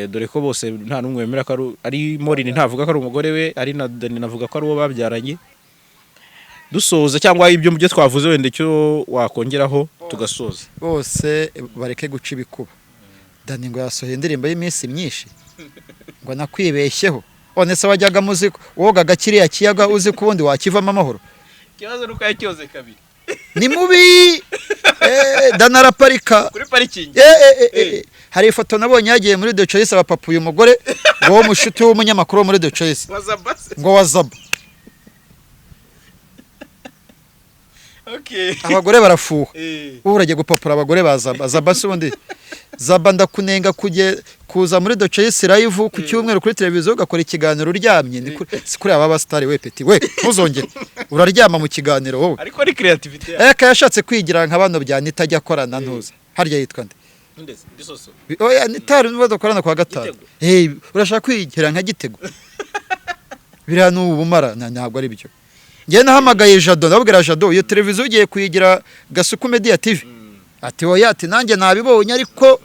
Dore ko bose nta n'umwe wemera ko ari Morini ntavuga ko ari umugore we, ari na Dani navuga ko ari uwo babyaranye. Dusoza, cyangwa ibyo mu byo twavuze wenda icyo wakongeraho tugasoza. Bose bareke guca ibikuba. Dani ngo yasohoye indirimbo y'iminsi myinshi, ngo nakwibeshyeho. None se wajyaga muzi wogaga kiriya kiyaga uzi ko ubundi wakivamo amahoro? Ikibazo nuko yacyoze kabiri. Ni mubi. Dani araparika kuri parikingi. Hari ifoto nabonye yagiye muri The Choice, abapapuye umugore ngo wo mushuti w'umunyamakuru wo muri The Choice. Wazabase. Ngo wazaba. Abagore barafuha. Wowe uragiye gupapura abagore ba Zaba. Zaba se ubundi, Zaba ndakunenga kujye kuza muri The Choice live ku cyumweru kuri televiziyo, ugakora ikiganiro uryamye. Ni si kuri aba basitari we petit we, ntuzongere uraryama mu kiganiro wowe. Ariko ari creativity yawe. Eka, yashatse kwigira nka bano bya Nita ajya akorana, ntuza harya yitwa nde? Ndetse ndisoso. Oya, Nita nibo dukorana kwa gatanu. Gitego. Urashaka kwigira nka Gitego, biriya ni ubumara. Ntabwo ari byo. Njyewe nahamagaye Jado, ndababwira, Jado, iyo televiziyo ugiye kuyigira Gasuku Media TV. Ati oya, ati nanjye nabibonye ariko.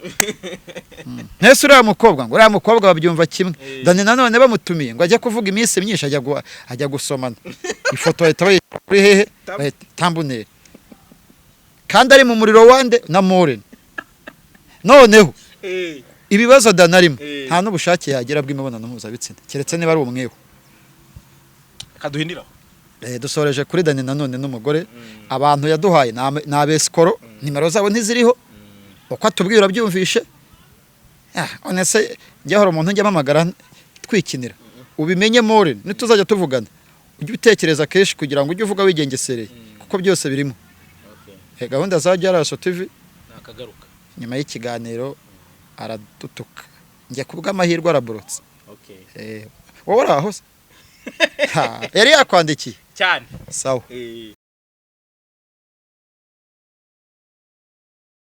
Ntese uriya mukobwa, ngo uriya mukobwa babyumva kimwe. Dani nanone bamutumiye ngo ajye kuvuga iminsi myinshi, ajya gusomana ifoto, bahita bayishyira kuri hehe? Bahita thumbnail, kandi ari mu muriro wande na Moren. Noneho ibibazo Dani arimo, nta n'ubushake yagira bw'imibonano mpuzabitsina, keretse niba ari umwehu. Kaduhindira. Dusoreje kuri Dani nanone n'umugore. Abantu yaduhaye ni abesikoro, nimero zabo ntiziriho. Uko atubwira urabyumvishe. None se njya hari umuntu njya mpamagara twikinira? Ubimenye more, nituzajya tuvugana ujye utekereza kenshi kugira ngo ujye uvuga wigengesereye, kuko byose birimo. Gahunda za Jaraso TV. Nakagaruka. Nyuma y'ikiganiro aradutuka, njya kubw'amahirwe araborotse. Wowe uri aho se? Ha, yari yakwandikiye. Cyane. Sawa.